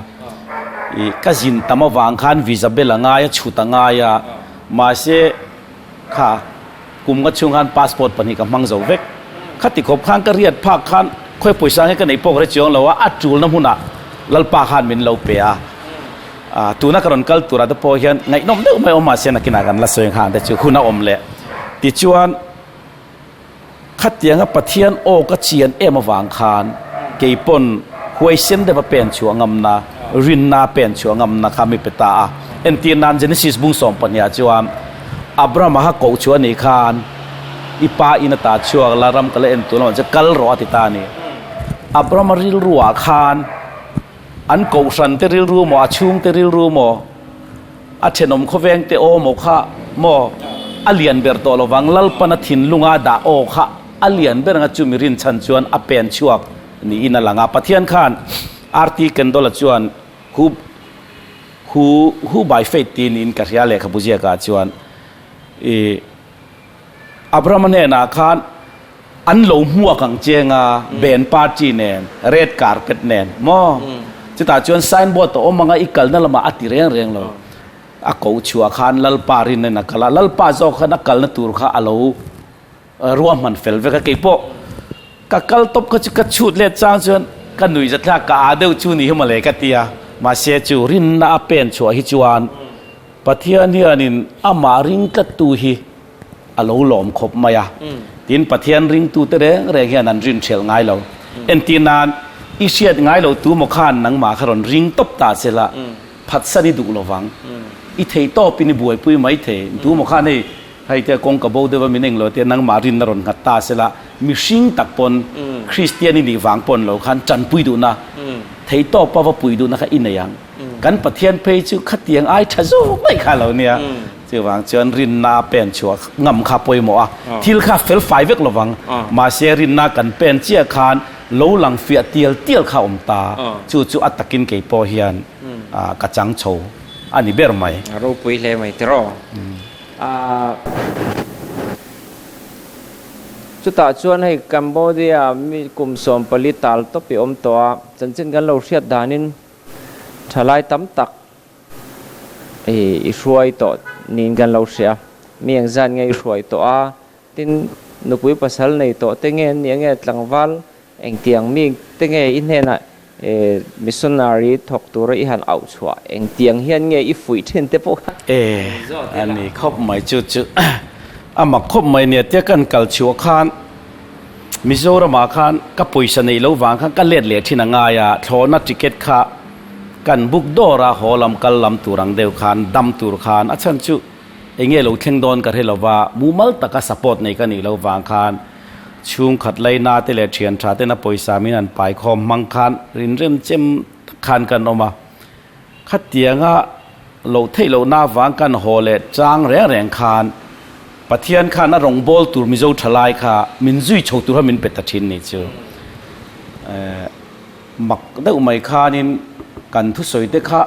Ih ka zin tam avang khan visa bel a ngai a, chhut a ngai a, mahse kha Kum nga chhung khan passport pahnih ka hmang zo vek. Khati khawp khan ka riat phak khan khawi pawisa nge ka neih pawh ka hre chiang lo a, a tulna hmunah Lalpa khan min lo pe a. Tuna ka rawn kal turah te pawh hian ngaihnawm deuh mai awm mahse nakinah kan la sawi nghal te chu hun a awm leh. Tichuan khatianga Pathian aw ka chian em avang khan keipawn huaisen deuha pen chhuah ngamna, rinna pen chhuah ngamna kha mi pe ta a. Entir nan Genesis bung 12 ah chuan Abraham-a kha koh chu a nih khan, I pa in ata chhuak la, ram ka la en tur lamah chuan kal rawh a ti ta a ni. Abraham-a rilruah khan an kohhran te rilru maw, a chhung te rilru maw, a thenawm khawveng te aw maw kha maw a lian ber tawh lovang, Lalpana thinlunga dah aw kha a lian ber anga chumi rinchhan chuan a pen chhuak niin a lang a. Pathian khan RT Kendall-a chuan Hu Hu Hu by faith ti niin ka hria lehkhabu ziakah chuan i Abraham-a hnenah khan an lo hmuak ang che nga band party nen red carpet nen maw chutah chuan signboard a awm anga i kalna lamah a ti reng reng lo a ko chhuah khan Lalpa rin a kal a Lalpa zawk khan a kalna tur kha a lo Ruahman fel vek a, keipawh ka kal tawp kha chu ka chhut let chang chuan ka nui zat thlak ka aa deuh chu ni hi mawle ka ti a, mahse chu rinna a pen chhuah hi chuan Pathian hianin amah ring tlattu hi a lo lawm khawp mai a, tin Pathian ringtute reng reng hian an rin ṭhelh ngai lo. Entir nan i hriat ngai lo tu maw khan nangmah kha rawn ring tawp ta che la, phatsan i duh lovang, i thei tawpin i buaipui mai thei, tu maw khan hei Hei te kawng ka bo deuh a min englo tia nangmah rinna rawn nghat ta sela mihring tak pawn Kristian i nih vang pawn lo khan tanpui duhna theitawpa va pui duhna kha i nei ang. Kan Pathian phei chu khatiang ai tha zawk daih kha lo nia. Chuvang chuan rinna a pen chhuah ngam kha pawimawh a, thil kha fel fai vek lovang. Mahse rinna kan pen chiah khan lo lang fiah tial tial kha awm ta. Chu chu a takin kei pawh hian ka chang chho a ni ber mai.
A ropui hle mai tiraw. Chutah chuan hei Cambodia mi kum 14 tal tawp i awm tawh a, chanchin kan lo hriat danin thalai tam tak i hruai tawh niin kan lo hria. Mi engzat nge i hruai tawh a, tin nupui pasal nei tawh te nge an nih ange tlangval Engtiang mi te nge i hnenah missionary thawk tura i han auh chhuah? Engtiang hian nge i fuih thin te pawh kha?
E, a ni khawp mai chu chu a mak khawp mai nia tia kan kal chhuah khan Mizoramah khan ka pawisa neih lo vang khan ka let leh thin a ngai a, thlawhna ticket kha kan book dawr a, haw lam kal lam tur ang deuh khan dam tur khan a chhan chu eng nge lo thleng dawn ka hre lo va, mumal taka support nei ka nih lo vang khan chhungkhat laina te leh thian tha tena pawisa min han pai khawm hmang khan rinrem chem tak khan kan awm a. Khatianga loh theih lohna avang kan haw leh chang reng reng khan Pathian khan a rawngbâwl tur Mizo thalai kha min zui chho tur kha min pe ta thin ni chu. Mak deuh mai khanin kan thusawi te kha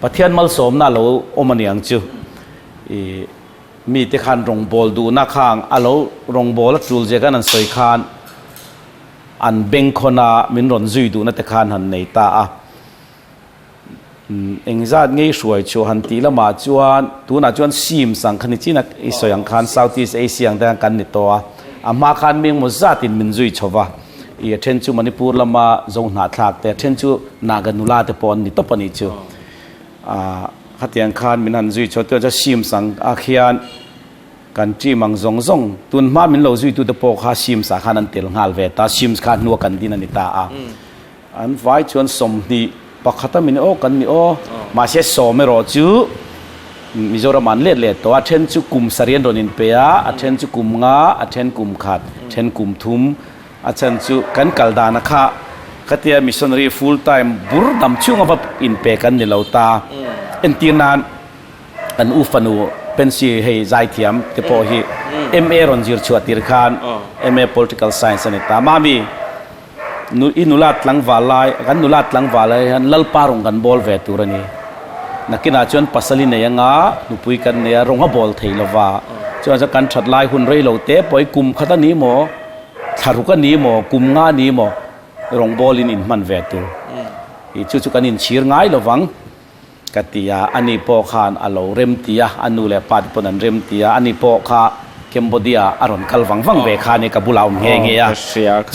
Pathian malsawmna a lo awm a niang chu. I mite khan rawngbâwl duhna khang a lo rawngbâwl a tul zia khan an sawi khan an bengkhawn a min rawn zui duhna te khan han nei ta a. Engzat ngei hruai chu han tih lamah chuan tunah chuan sim sang kha ni chin a i sawi ang khan South East Asia ang te khan kan ni tawh a, a hma khan mi engmaw zatin min zui chho va, i a then chu Manipur lama zo hnahthlak te a then chu Naga nula te pawh an ni tawp a nih chu. Ahh khatiang khan min han zui chho a tunah chuan sim sang ah khian kan team ang zawng zawng tun hma min lo zui tute pawh kha sims ah khan an tel nghal ve ta, sims kha hnua kan din a ni ta a. An vai chuan 21 a min aw kan ni aw. Mahse sawm erawh chu Mizoram an let leh tawh a, then chu kum sarih an rawn inpe a, a then chu kum nga, a then kum khat, then kum thum, a chhan chu kan kal dana kha khatia missionary full time bur dam chhunga va inpe kan ni lo ta. Entir nan kan u fanu Pensy hei zaithiam te pawh hi MA rawn zir chhuah tir khan MA Political Science a ni ta. Mami. Nu, i nulat tlangval lai, kan nulat tlangval lai hian Lalpa rawng kan bawl ve tur a ni. Nakinah chuan pasal i nei anga, nupui kan nei a, rawng a bawl thei lo va. Chuan chuan kan that lai hun rei lo te pawh i kum khat a ni maw, thla ruk a ni maw, kum nga a ni maw, rawng bawlin inhman ve tur. I chu chu kan inchhir ngai lo vang. Ka ti a, ani pawh khan a lo rem ti a, a nu leh pa te pawn an rem ti a, ani pawh kha Cambodia a rawn kal vang vang ve kha ania ka bulah a awm nghe nghe a.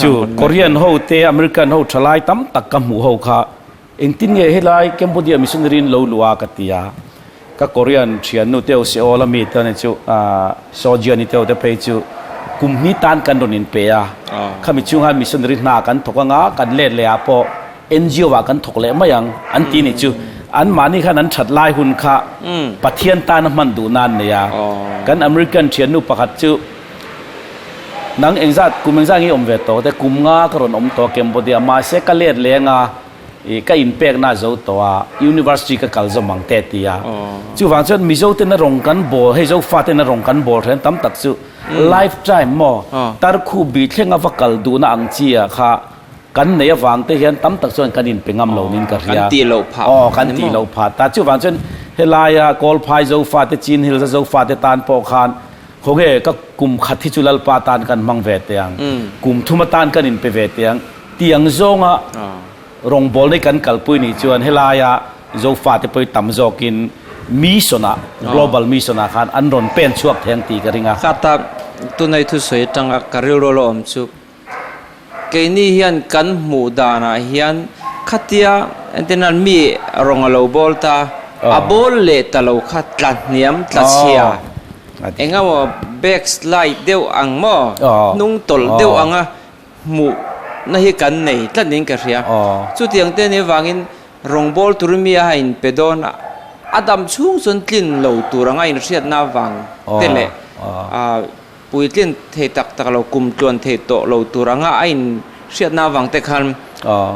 Chu Korean ho te American ho thalai tam tak ka hmuh ho kha engtin nge helai Cambodia missionary in lo luh a ka ti a, ka Korean thiannu te ho Seoul a mi te ani chu Sojian-i te ho te phei chu kum hnih tan kan rawn inpe a, khami chhungah missionary hna kan thawk anga kan let leh ah pawh NGO ah kan thawk leh mai ang an ti nih chu. Anmahni khan an that lai hun kha Pathian tana hman duh nan nei a. Kan American thiannu pakhat chu nang engzat kum engzat nge i awm ve tawh te kum nga ka rawn awm tawh a Cambodia mahse ka let leng a i ka inpekna a zo tawh a university ka kal zawm ang te a ti a. Chuvang chuan Mizo tena rawng kan bawl hei Zofa tena rawng kan bawl then tam tak chu lifetime maw tarkhu bih thlenga va kal duhna ang chi ah kha Kan nei avang te hian tam tak chuan kan inpe ngam lo niin ka hria.
Kan tih loh phah.
Aw, kan tih loh phah ta. Chuvang chuan helaia Kawlphai Zofate, Chin Hills a Zofate tan pawh khan khawnge ka kum khat hi chu Lalpa tan kan hmang ve teh ang, kum thum atan kan inpe ve teh ang tih ang zawnga rawngbawlna hi kan kalpui nih chuan helaia Zofate pawh hi tam zawkin mission-ah, global mission-ah khan an rawn pen chhuak thei ang tih ka ring a.
Khata tunai thusawi atanga ka rilru lo awm chu Keini hian kan hmuh danah hian khatia entirnan mi rawng a lo bawl ta, a bawl leh ta lo kha tla hniam tla chhia eng emaw backslide deuh ang maw, hnung tawlh deuh anga hmuhna hi kan nei tlat niin ka hria. Chutiang te nih avangin rawng bawl tur mi a inpe dawn a dam chhung chuan tlin lo tur anga inhriatna avang te leh Puitlin thei tak tak lo, kum tluan thei tawh lo tur anga a in hriatna avang te khan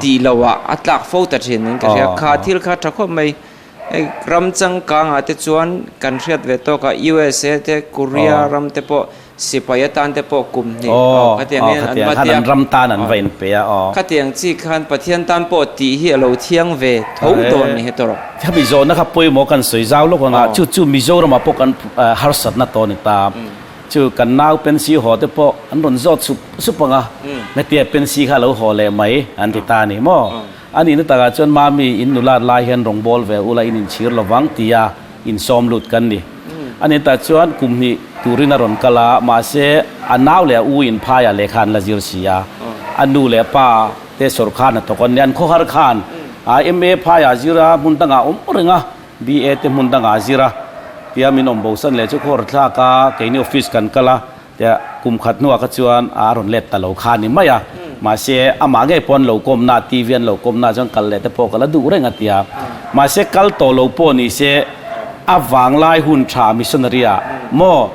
tih loh ah a tlak fo ta thin in ka hria. Kha thil kha tha khawp mai. Hei ram changkang ah te chuan kan hriat ve tawk a USA te Korea ram te pawh sipai atan te pawh kum hnih khatiang hian an va tia.
Ram tan an va in pe a.
Khatiang chi khan Pathian tan pawh tih hi a lo thiang ve tho dawn ni he tawrh.
Hemi zawhna kha pawimawh kan sawi zau lawk anga chu chu Mizoram ah pawh kan harsatna tawh a ni ta. Chu kan nau pensi haw te pawh an rawn zawt sup sup ang a, hetia pensi kha a lo haw leh mai an ti ta a ni maw? A nihna takah chuan Mami in nulat lai hian rawn bawl ve ula in inchhir lo vang tia insawm lut kan ni. A nihna takah chuan kum hnih turin a rawn kal a, mahse a nau leh a u in phaiah lehkha an la zir si a, a nu leh a pa te sawrkar hnathawk an ni, an khawhar khan a MA phaiah zir a, hmun dangah a awm reng a. BA te hmun dangah a zir a, tia min awm bo san leh chu khawr thlak a, keini office kan kal a, Tia kum khat hnuah kha chuan a rawn let ta lo kha a ni mai a. Mahse, amah ngei pawh an lo kawmna, TV an lo kawmna chuan kal leh te pawh ka la duh reng a tia. Mahse, kal tawh lo pawh ni se, a vanglai hun tha missionary ah maw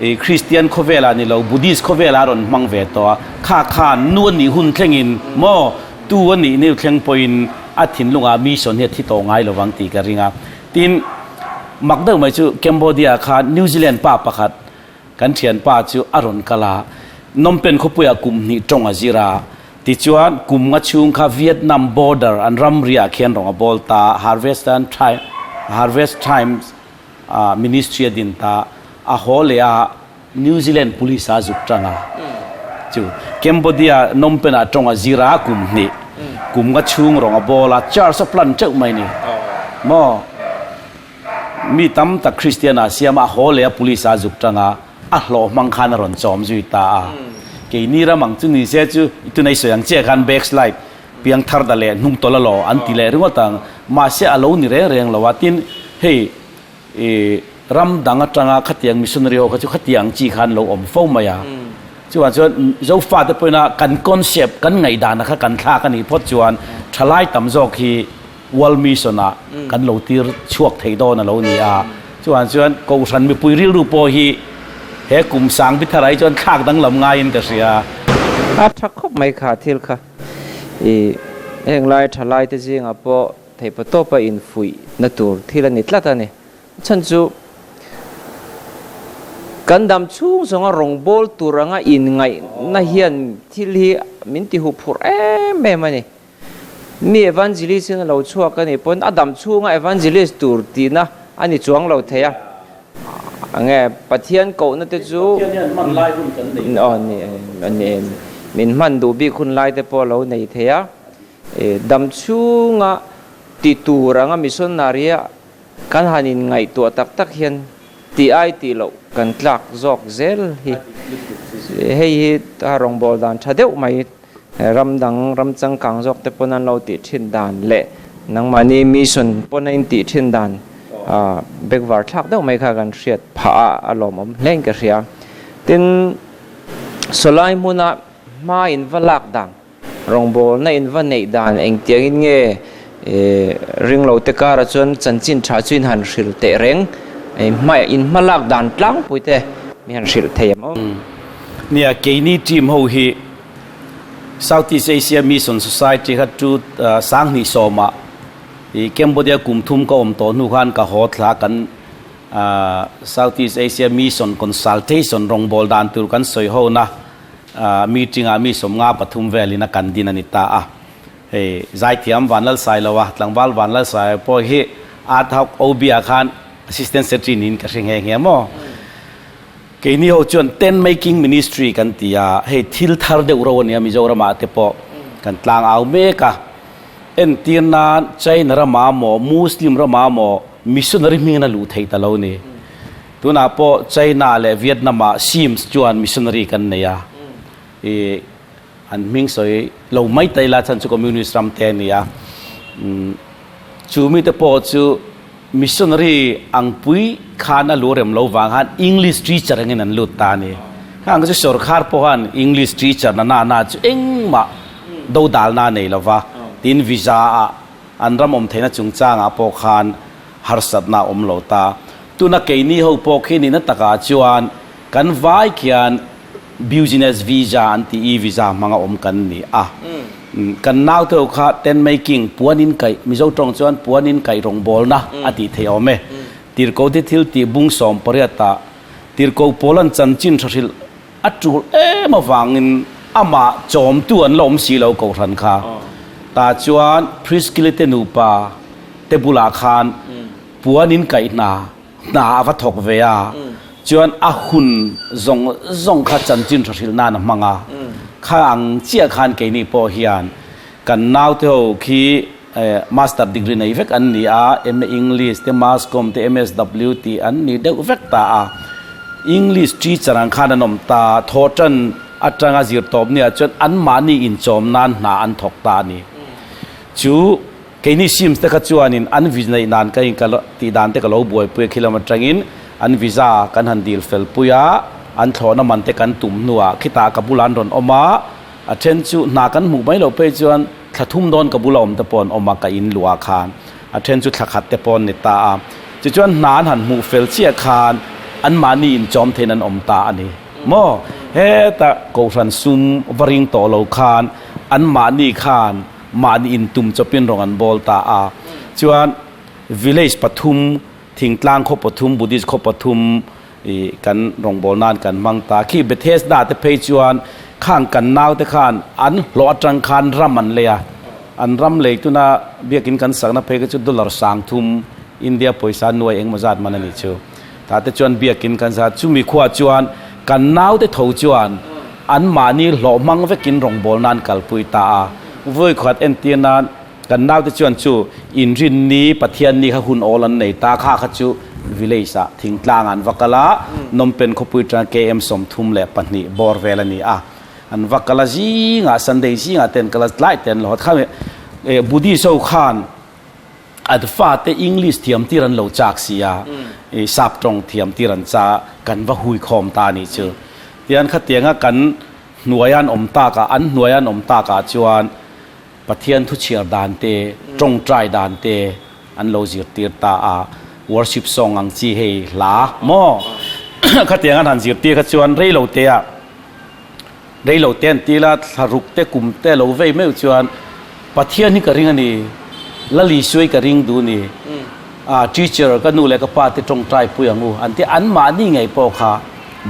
i Kristian khawvelah ni lo Buddhist khawvelah a rawn hmang ve tawh a, kha khan nu a nih hun thlengin maw tu a nih neu thleng pawhin a thinlungah mission hi a thi tawh ngai lovang tih ka ring a. Tin, mak deuh mai chu Cambodia khan New Zealand pa pakhat Kan thianpa chu a rawn kal a, Phnom Penh khawpuiah kum hnih tawng a zir a. Tichuan, kum nga chhung kha Vietnam border an ramriah khian rawng a bawl ta, Harvest Time, Harvest Times Ministry a din ta, a haw leh a, New Zealand police a zuk tang a. Chu Cambodia Phnom Penh ah tawng a zir a kum hnih, kum nga chhung rawng a bawl a, church a plan teuh mai ni maw? Mi tam tak Kristian ah siam a haw leh a police ah zuk tang a, a hlawh hmang khan a rawn chawm zui ta a. Keini ram ang chu ni se chu i tunei sawi ang chiah khan backslide, piang thar da leh hnung tawlh a law an ti leh ringawt ang. Mahse a lo ni reng reng lo a, tin hei i ram dang atanga khatiang missionary ho kha chu khatiang chi khan lo awm fo mai a. Chuvang chuan Zofate pawhin a kan concept, kan ngaihdan kha kan thlak a nih phawt chuan thalai tam zawk hi World Mission ah kan lo tir chhuak thei dawn a lo ni a. Chuvang chuan Kohhran mipui rilru pawh hi he kum sang bi tharai chuan thlak danglam ngaiin ka hria.
A tha khawp mai kha thil kha. I heng lai tha lai te zingah pawh theihpa tawpa infuih na tur thil a ni tlat a ni. Chhan chu kan dam chhung zawnga rawngbawl tur anga inngaihna hian thil hi min ti huh phurh em em a ni. Mi evangelist in a lo chhuak a nih pawn a dam chhunga evangelist tur tihna a ni chuang lo thei a. Nge Pathian kohna te chu aw ni ni min hman duh bik hun lai te pawh a lo nei thei a. Dam chhunga ti tur anga missionary a Kan han in ngaihtuah tak tak hian tih ai tih loh kan tlak zawk zel hi. Hei hi a rawngbâwl dan tha deuh mai, ram dang ram changkang zawk te pawn an lo tih thin dan leh nangmahni mission pawn a in tih thin dan bekvar thlak deuh mai kha kan hriat phah a, a lawmawm hlein ka hria. Tin, sawlai hmuna hma in va lak dan Rawngbawlna in va neih dan engtiangin nge ringlo te karah chuan chanchin tha chu in han hrilh teh reng, in hma lak dan tlangpui te mi han hrilh thei ang aw.
Nia, keini team ho hi Southeast Asia Mission Society kha chu sanghnih sawmah i Cambodia kum thum ka awm tawh hnu khan ka haw thla kan Southeast Asia Mission Consultation rawngbâwl dan tur kan sawi ho na Meeting ah mi sawmnga pathum velin a kan din a ni ta a. Hei Zaithiam Vanlalsailoa, tlangval Vanlalsailoa pawh hi Ad hoc OB ah khan Assistant Secretary niin ka hre nghe nghe maw. Keini ho chuan Tent Making Ministry kan ti a, hei thil thar deuh ro a nia Mizoram ah te pawh kan tlang au mek a. Entir nan China ramah maw Muslim ramah maw missionary hmingin a luh theih ta lo ni. Tunah pawh China leh Vietnam ah SIMS chuan missionary kan nei a, i an hming sawi lo mai ta ila chhan chu communist ram te a ni a, chu mite pawh chu missionary ang pui khan a lu rem lo vang khan English teacher angin an lut ta a ni. Khang chu sorkar pawh khan English teacher na na na chu engmah dodalna a nei lo va, tin visa ah an ram awm theihna chungchangah pawh khan harsatna a awm lo ta. Tuna keini ho pawh khi nihna takah chuan kan vai khian business visa an tih e-visa hmanga awm kan ni a. Kan naute ho kha tent making, puan in kaih, Mizo tawng chuan puan in kaih rawngbawlna a tih theih awm e. Tirhko te thil tih bung sawm pariatah Tirhko Pawlan chanchin tha hrilh a tul em avangin amah chawmtu an la awm si lo Kohhran kha. Tah chuan Priscilla te nupa te bulah khan Puan in kaih hna hna a va thawk ve a, chuan a hun zawng zawng kha chanchin tha hrilh nan a hmang a. Kha ang chiah khan keini pawh hian kan naute ho khi Master degree nei vek an ni a, MA English te, Mass Com te, MSW tih an ni deuh vek ta a. English teacher ang khan an awm ta, thawhtan atanga zirtawp nia chuan anmahni inchawm nan hna an thawk ta a ni. Chu Keini Sims te kha chuanin an visa neih nan ka in ka tih dan te ka lo buaipui a, khilam atangin an visa kan han dil fel pui a, An thlawhna man te kan tum hnuah khitah ka bulah an rawn awm a, a then chu hna kan hmuh mai loh phei chuan thla thum dawn ka bula awm te pawh an awm a ka in luah khan a then chu thla khat te pawh an ni ta a. Tichuan hna an han hmuh fel chiah khan anmahni inchawm theiin an awm ta a ni maw? Heta Kohhran sum va ring tawh lo khan anmahni khan mahni intum chawpin rawng an bawl ta a. Chuan village pathum, thingtlang khaw pathum, Buddhist khaw pathum i kan rawngbâwl nân kan hmang ta. Khi Bethesda te phei chuan khang kan naute khan an hlawh aṭang khan ram an lei a, an ram lei tuna biakin kan sakna phei kha chu dollar 3000 India pawisa nuai engemaw zat man a nih chu. Tah te chuan biakin kan sa chumi khuaah chuan kan naute tho chuan anmahni hlawh hmang vekin rawngbâwl nân kalpui ta a. Vawi khat entir nan. Kan naute chuan chu Inrinni Pathianni kha hun awl an nei ta kha kha chu village ah thingtlang ah an va kal a, Phnom Penh khawpui atanga KM 32 bawr vel a ni a, an va kal a zingah Sunday zingah te an kal a tlai te an lo hawt kha Buddhist ho khan an fate English thiam tir an lo chak si a, sap tawng thiam tir an cha kan va hui khawm ta a nih chu. Tian khatianga kan hnuaia an awm takah an hnuaia an awm takah chuan Pathian thu chhiar dan te, tawngtai dan te an lo zirtir ta a, worship song ang chi hei hla maw khatiang an han zirtir kha chuan rei lo te ah rei lo te an ti la thla ruk te kum te lo vei meuh chuan Pathian hi ka ring a ni, Lal Isua hi ka ring duh a ni, ah teacher ka nu leh ka pa te tawngtai pui ang u an ti anmahni ngei pawh kha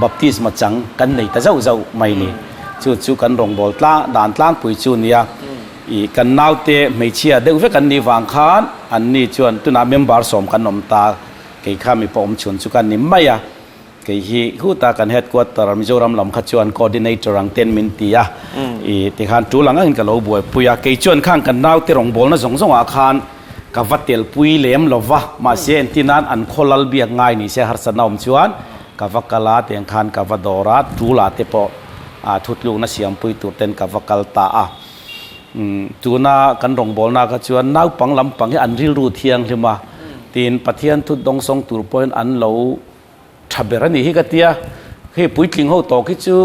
baptisma chang kan nei ta zauh zauh mai ni. Chu chu kan rawngbâwl tlang dan tlangpui chu nia. Ih kan naute hmeichhia deuh vek an nih vang khan anni chuan tunah member sawm kan awm ta, kei kha mipa awm chhun chu ka ni mai a. Kei hi huta kan headquarter Mizoram lam kha chuan coordinator ang ten min ti a. Ih tikhan tul ang angin ka lo buaipui a. Kei chuan khang kan naute rawngbâwlna zawng zawngah khan ka va telpui lem lo va, mahse entir nan an khaw lal biak ngai ni se harsatna awm chuan ka va kal a, tiang khan ka va dawr a, tul ah te pawh ah thutlukna siampui tur ten ka va kal ta a. Umm tuna kan rawngbawlna kha chuan naupang lampang hi an rilru thianghlim a, tin Pathian thut dawngsawng tur pawhin an lo tha ber a nih hi ka tia, hei puitling ho tawk hi chu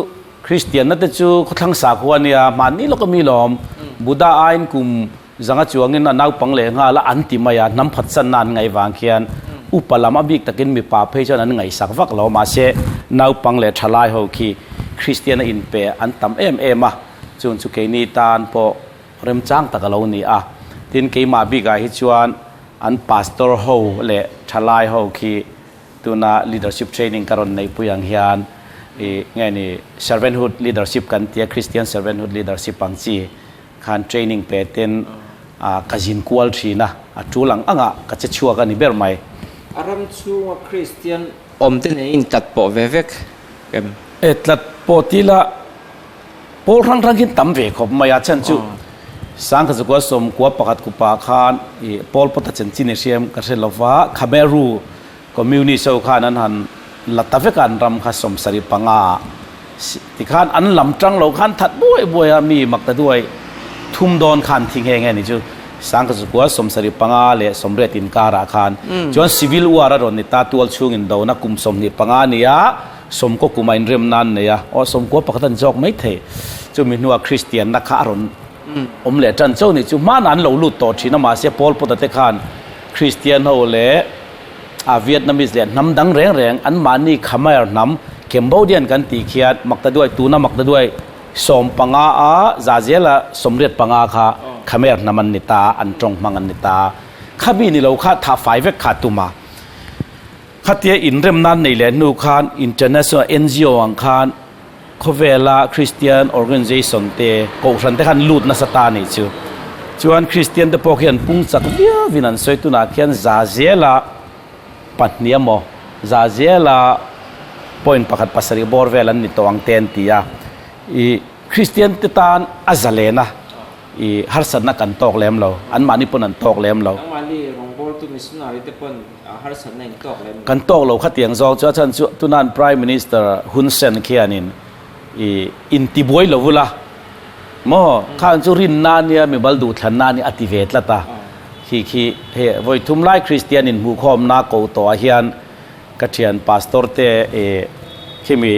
Kristianna te chu khawthlang sakhua a nia, hmanni lawka mi lawm, Buddha aiin kum zanga chuangin a naupang leh nghal a an ti mai a, hnam phatsanna an ngaih vang khian upa lam a bik takin mipa phei chuan an ngaihsak vak lo, mahse naupang leh thalai ho khi Kristiana inpe an tam em em a, chung chu keini tan pawh remchang tak a lo ni a, tin keimah bikah hi chuan an pastor ho leh thalai ho khi Tuna leadership training ka rawn neihpui ang hian i nge ni servanthood leadership kan tia Christian servanthood leadership ang chi khan training pe ten ka zin kual thin a, a tul ang anga ka che chhuak a ni ber mai.
A ram chhunga Christian awm te nen in tlat pawh ve vek em?
E tlat pawh ti la pawl hrang hrang hian tam ve khawp mai a, chhan chu Sangkha Zakua 11 kupa khan i Paul Pota chanchin i hriam ka hre lova Khmer Communist ho khan an han la ta vek a, an ram kha 75 ah tikhan an lam tang lo khan that buai buai a, mi mak ta duai thum dawn khan thi nghe nghe ni chu 1975 leh 80 inkarah khan chuan civil war a rawn ni ta, tual chhung indona kum 25 a ni a, 90 kum a inrem nan nei a, aw 91 an zawk mai thei, chumi hnuah Kristianna kha a rawn awm leh tan chauh ni chu, hmanah an lo lut tawh thin a, mahse Paul Pota te khan Kristian ho leh a Vietnamese leh hnam dang reng reng anmahni Khmer hnam Cambodian kan tih khian Maktaduai tuna Maktaduai 15 a zahzela 85 kha Khmer hnam an ni ta an tawng hmang an ni ta khami ni lo kha thah fai vek kha tum a khatia inrem nan nei leh hnu khan international NGO ang khan khawvela Christian organization te kohhran te khan lut nasa ta nih chu. Chuan Christian te pawh khi an pung chak viau in an sawi tunah khian za zela pahnih emaw za zela point pakhat pasarih bawr vel an ni tawh ang te an ti a. Ih Christian te tan a zalen a. I harsatna kan tawk lem lo, anmahni pawn an tawk lem lo.
Nangmahni rawngbawltu missionary te pawn harsatna in tawk lem lo.
Kan tawk lo khatiang zawng chu a chhan chu tunan Prime Minister Hun Sen khianin i intibuai lo vula maw khan chu rinna ania mimal duhthlanna ania a ti ve tlat a, khi khi hei vawi thum lai Kristian inhmuhkhawmna ko tawhah hian ka thian pastor te i khimi.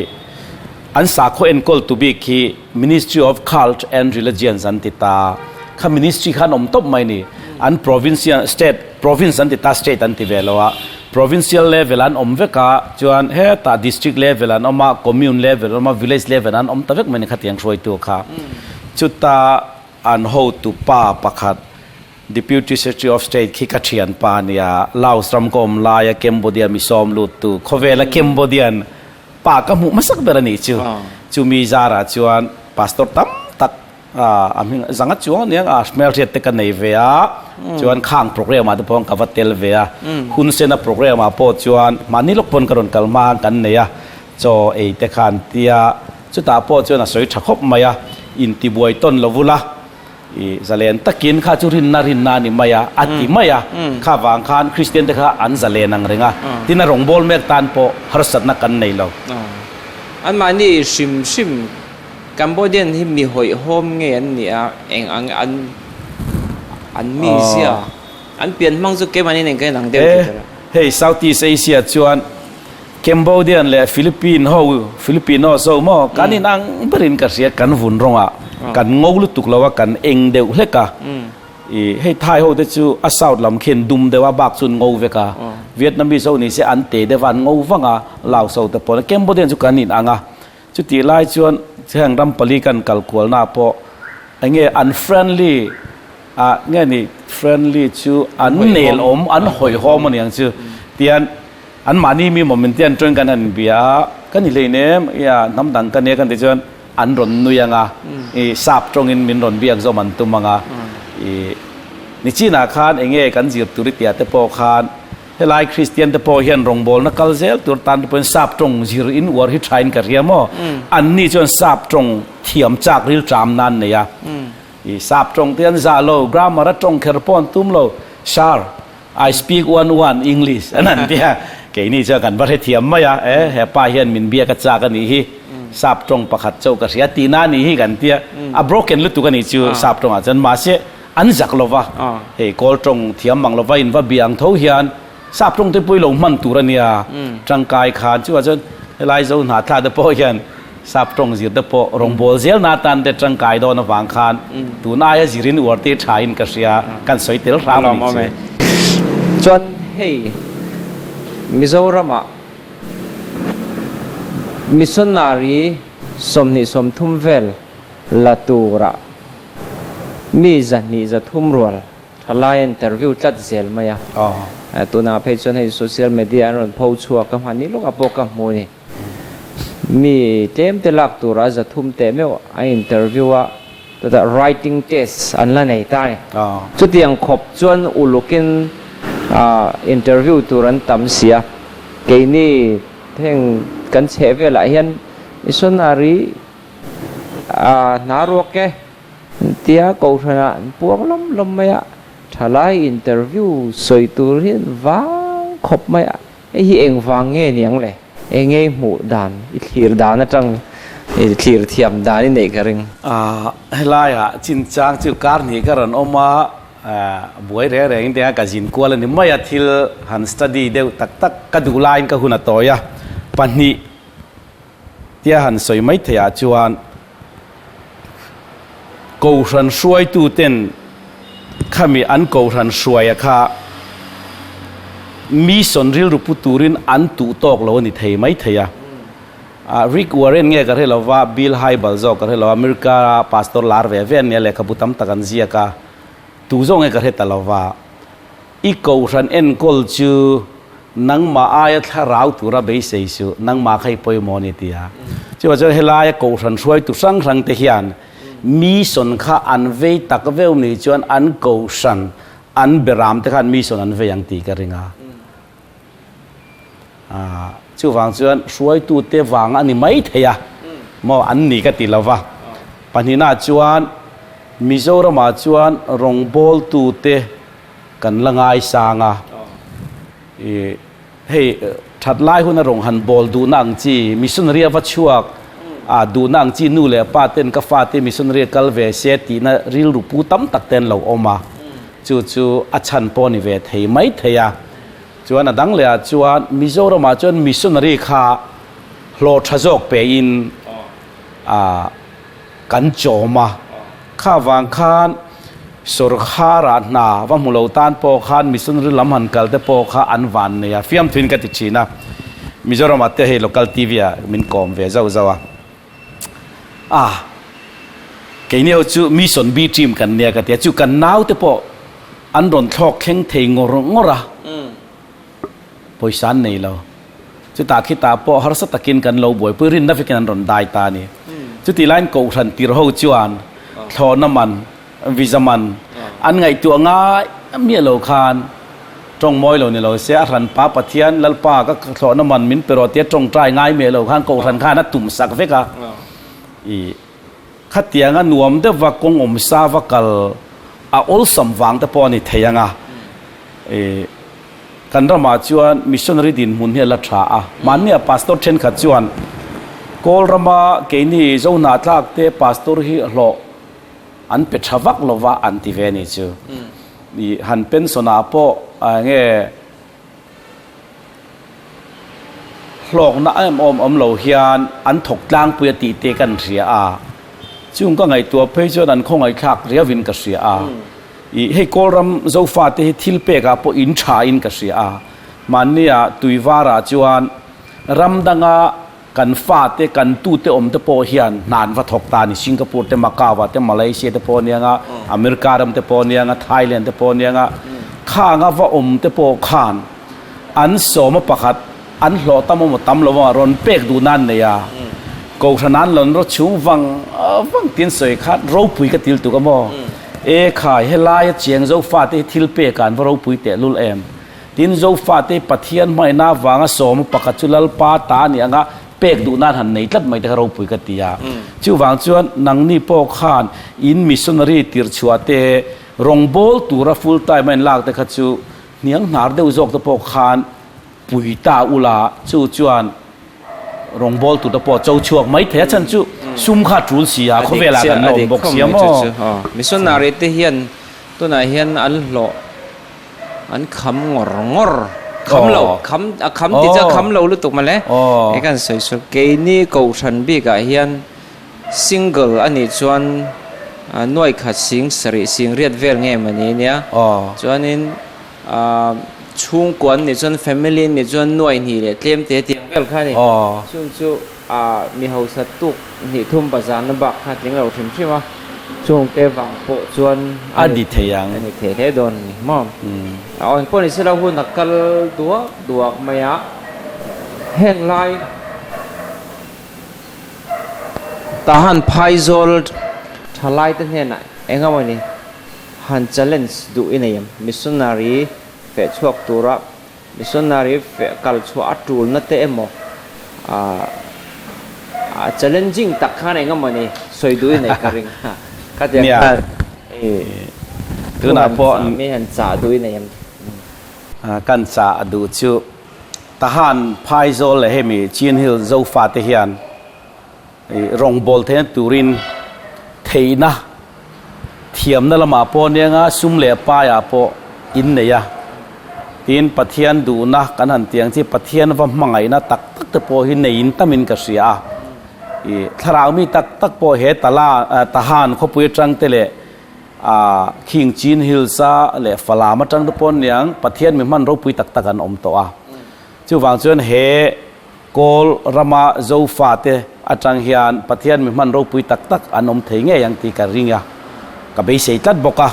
An sakhaw enkawl tu bik hi Ministry of Cult and Religions an ti ta. Kha ministry kha an awm tawp mai ni. An provincial state province an ti ta state an ti ve lo a. Provincial level an awm vek a, chuan hetah district level an awm a, commune level an awm a, village level an awm ta vek mai ni khatiang hruaitu kha. Chuta an hotu pa pakhat Deputy Secretary of State khi ka thianpa a nia, Laos ram ka awm laia Cambodia mi sawm luttu, khawvela Cambodian pa ka hmuh hmasak ber a nih chu. Chumi zarah chuan Pastor tam tak a hming zanga chuang aniang a hmelhriat te ka nei ve a, chuan khang program ah te pawh ka va tel ve a, hun sena program ah pawh chuan mahni lawk pawn ka rawn kal hma kan nei a, chaw ei te kha an tia, chutah pawh chuan a sawi tha khawp mai a, intibuai tawn lo vul a. I zalen takin kha chu rinna rinna a ni mai a, a ti mai a. Kha vang khan Kristian te kha an zalen ang reng a, tin a rawngbâwl mek tan pawh harsatna kan nei lo.
Anmahni hrim hrim Cambodian hi mi hawihhawm nge an nih a, eng ang an an mizia, an pian hmang chu keimahni nen kan inang deuh tih tur a.
Hei Southeast Asia chuan Cambodian leh Philippine ho, Filipinos ho maw, kan in ang berin ka hria, kan vun rawngah kan ngo lutuk lo a, kan eng deuh hlek a. I hei Thai ho te chu a south lam khian dum deuh a, bak chu an ngo vek a. Vietnamese ho ni se an te deuh a, an ngo vang a, Laos ho te pawh. Cambodian chu kan in ang a. Chutih lai chuan heng ram pali kan kal kualna pawh enge an friendly a nge ni friendly chu an nel awm, an hawihhawm a niang chu tian An mahni mi maw min tian chuan kan han bia a, ka ni hleinem, ia hnam dang ka nia kan ti chuan an rawn nui ang a, i sap tawngin min rawn biak zawm an tum ang a, i ni chinah khan eng nge kan zir tur i tia te pawh khan helai Kristian te pawh hian rawngbawlna kal zel tur tan te pawhin sap tawng zir in uar hi thain ka hria maw, an ni chuan sap tawng thiam chak ril ṭam nan nei a, i sap tawng te an zah lo, grammar a tawng kher pawh an tum lo, sir. I speak one one English an han ti a, keini chuan kan va hrethiam mai a, e he pa hian min biak a chak a nih hi, sap tawng pakhat chauh ka hria tihna a nih hi kan ti a, a broken lutuk a nih chu sap tawngah chuan mahse an zak lo va, hei kawl tawng thiam mang lo va in va bia ang tho hian sap tawng te pawh i lo hman tur a nia, tangkai khan chuvah chuan helai zo hna thla te pawh hian sap tawng zir te pawh rawngbâwl zelna atan te tangkai dawn avang khan tun aia zirin uar te thain ka hria, kan sawi tel hram a ni chu.
Chuan hei Mizoramah missionary 20, 30 vel la turah mi 203 rual Thalai interview tlat zel mai a, tunah phei chuan hei social media an rawn pho chhuak a, hmanni lawkah pawh ka hmu a ni. Mi tlem te lak tura 300 teh meuh a interview a, chutah writing test an la nei ta a ni. Chutiang khawp chuan ulukin interview tur an tam si a, keini heng kan chheh velah hian missionary hna ruak e tia kohhranah an puang lawm lawm mai a, thalai interview sawi tur hi an vang khawp mai a. Hei hi eng vang nge niang le? Eng nge i hmuh dan, i thlir dan atang i thlir thiam dan i neih ka ring.
Helaiah chinchang chu kar hnih ka rawn awm a, buai reng reng te ka zin kual a ni mai a, thil han study deuh tak tak ka duh laiin ka hun a tawi a, pahnih tia han sawi mai theih ah chuan Kohhran hruaituten khami an kohhran hruaia kha mission rilru pu turin an tuh tawk lo a ni thei mai thei a. Rick Warren nge ka hre lo va, Bill Hybels zawk ka hre lo a, America pastor lar ve ve an nia, lehkhabu tam tak an ziak a, tu zawk nge ka hre ta lo va. I kohhran enkawl chu nangmah aia thlarau tura beisei suh, nangmah kha i pawimawh a ni ti a. Chuvang chuan helaia kohhran hruaitu hrang hrang te hian mission kha an vei tak veuh ni chuan an kohhran an beram te khan mission an vei ang tih ka ring a. Chuvang chuan hruaitute vang a ni mai thei a, maw an ni ka ti lo va. Pahnihnaah chuan Mizoramah chuan rawngbawltute kan la ngaisang a, i hei that lai huna rawng han bawl duhna ang chi, missionary a va chhuak a duhna ang chi nu leh pa ten ka fate missionary a kal ve se tihna rilru pu tam tak te an lo awm a, chu chu a chhan pawh a ni ve thei mai thei a. Chuan a dang leh ah chuan Mizoramah chuan missionary kha hlawh tha zawk pe in. A kan chawm a, kha vang khan sawrkhara hna va hmu lo tan pawh khan missionary lam han kal te pawh kha an van nei a, fiamthuin ka ti thin a, Mizoram ah te hei local TV ah min kawm ve zauh zauh a, a keini ho chu mission B team kan nia ka ti a, chu kan nau te pawh an rawn thlawk thleng thei ngawr ngawr a. Pawisa an nei lo. Chutah khitah pawh harsa takin kan lo buaipui rinna vekin an rawn dai ta a ni. Chutih laiin Kohhran tir ho chuan thlawhna man, visa man an ngaihtuah ngai miah lo khan tawng mawi lo ni lo se a hran pa Pathian Lalpa ka thlawhna man min pe rawh tia tawngtai ngai miah lo khan Kohhran khan a tum sak vek a. I khatianga nuam deuhva kawng awm sa va kal a awlsam vang te pawh a ni thei ang a. I Kan ramah chuan missionary dinhmun hi a la tha a, mahnia pastor thenkhat chuan Kawl rama keini Zohnahthlak te pastor hi hlawh an pe tha vak lova an ti ve a ni chu. I han pension ah pawh enge hlawkna em awm awm lo hian an thawk tlangpui a tih te kan hria a, chung ka ngaihtuah phei chuan an khawngaihthlak riauin ka hria a. Ih, hei Kawlram Zofate hi thil pekah pawh in tha in ka hria a, mahnia Tuivarah chuan ram danga kan fate, kan tute awm te pawh hian hna an va thawk ta a ni, Singapore te, Macau ah te, Malaysia te pawh a nia nga, America ram te pawh a nia nga, Thailand te pawh a nia nga, khanga va awm te pawh khan an sawma pakhat an hlawh tam emaw tam lo emaw rawn pek duh nan nei a, Kohhran an lawn rawt chhung vang vang tin sawi khan ropui ka til tuk a maw? E khai, helaia chiang Zofate hi thil pek ah an va ropui tehlul em? Tin, Zofate hi Pathian hmaina avanga sawma pakhat chu Lalpa ta a nih anga pek duh nan han nei tlat mai te kha ropui ka ti a. Chuvang chuan nangni pawh khan in missionary tirchhuah te, rawngbawl tura full time a inlak te kha chu hniang hnar deuh zawk te pawh khan pui ta ula chu chuan rawngbawl tur te pawh cho chhuak mai thei a chhan chu sum kha a tul si a khawvel ah kan la awm bawk si a maw.
Missionary te hian tunah hian an hlawh an kham ngawr ngawr kham lo kham a kham ti chu a kham lo lutuk mawle he kan sawi sawi keini kohhran bik ah hian single a nih chuan nuai khat sing sarih sing riat vel nge mawni nia chuanin Chhungkua an nih chuan family an nih chuan nuai hnih leh tlem te tiang vel kha a ni. Chung chu mi hausa tuk hnih thum bazar na bak kha a tling lo hrim hrim a, chung te vang pawh chuan
a ni thei ang.
A ni thei hle dawn a ni maw? Aw engpawh ni sela hun a kal duak duak mai a, heng lai Tahan Phaizawl thalai te hnenah eng emaw ni? Han challenge duh i nei em? Missionary feh chhuak tura missionary feh kal chhuah a tulna te emaw a challenging tak khan eng emaw ni sawi duh i nei ka ring a. Khatiang khan
Tunah pawh
mi han chah duh i nei em?
Kan chah duh chu Tahan Phaizawl leh hemi Chin Hill Zofa te hian Rawngbâwl theihna tûrin theihna, thiamna lamah pawh anianga sum leh paiah pawh innei a. Tin, Pathian duhna kan han tih ang chi Pathian va hmangaihna tak tak te pawh hi neiin tamin ka hria a. I thlarau mi tak tak pawh he tala Tahan khawpui atang te leh Khing Chin Hills-a leh Falam atang te pawh aniang Pathian mi hman ropui tak tak an awm tawh a. Chuvang chuan he Kawl rama Zofate atang hian Pathian mi hman ropui tak tak an awm thei ngei ang tih ka ring a, ka beisei tlat bawk a.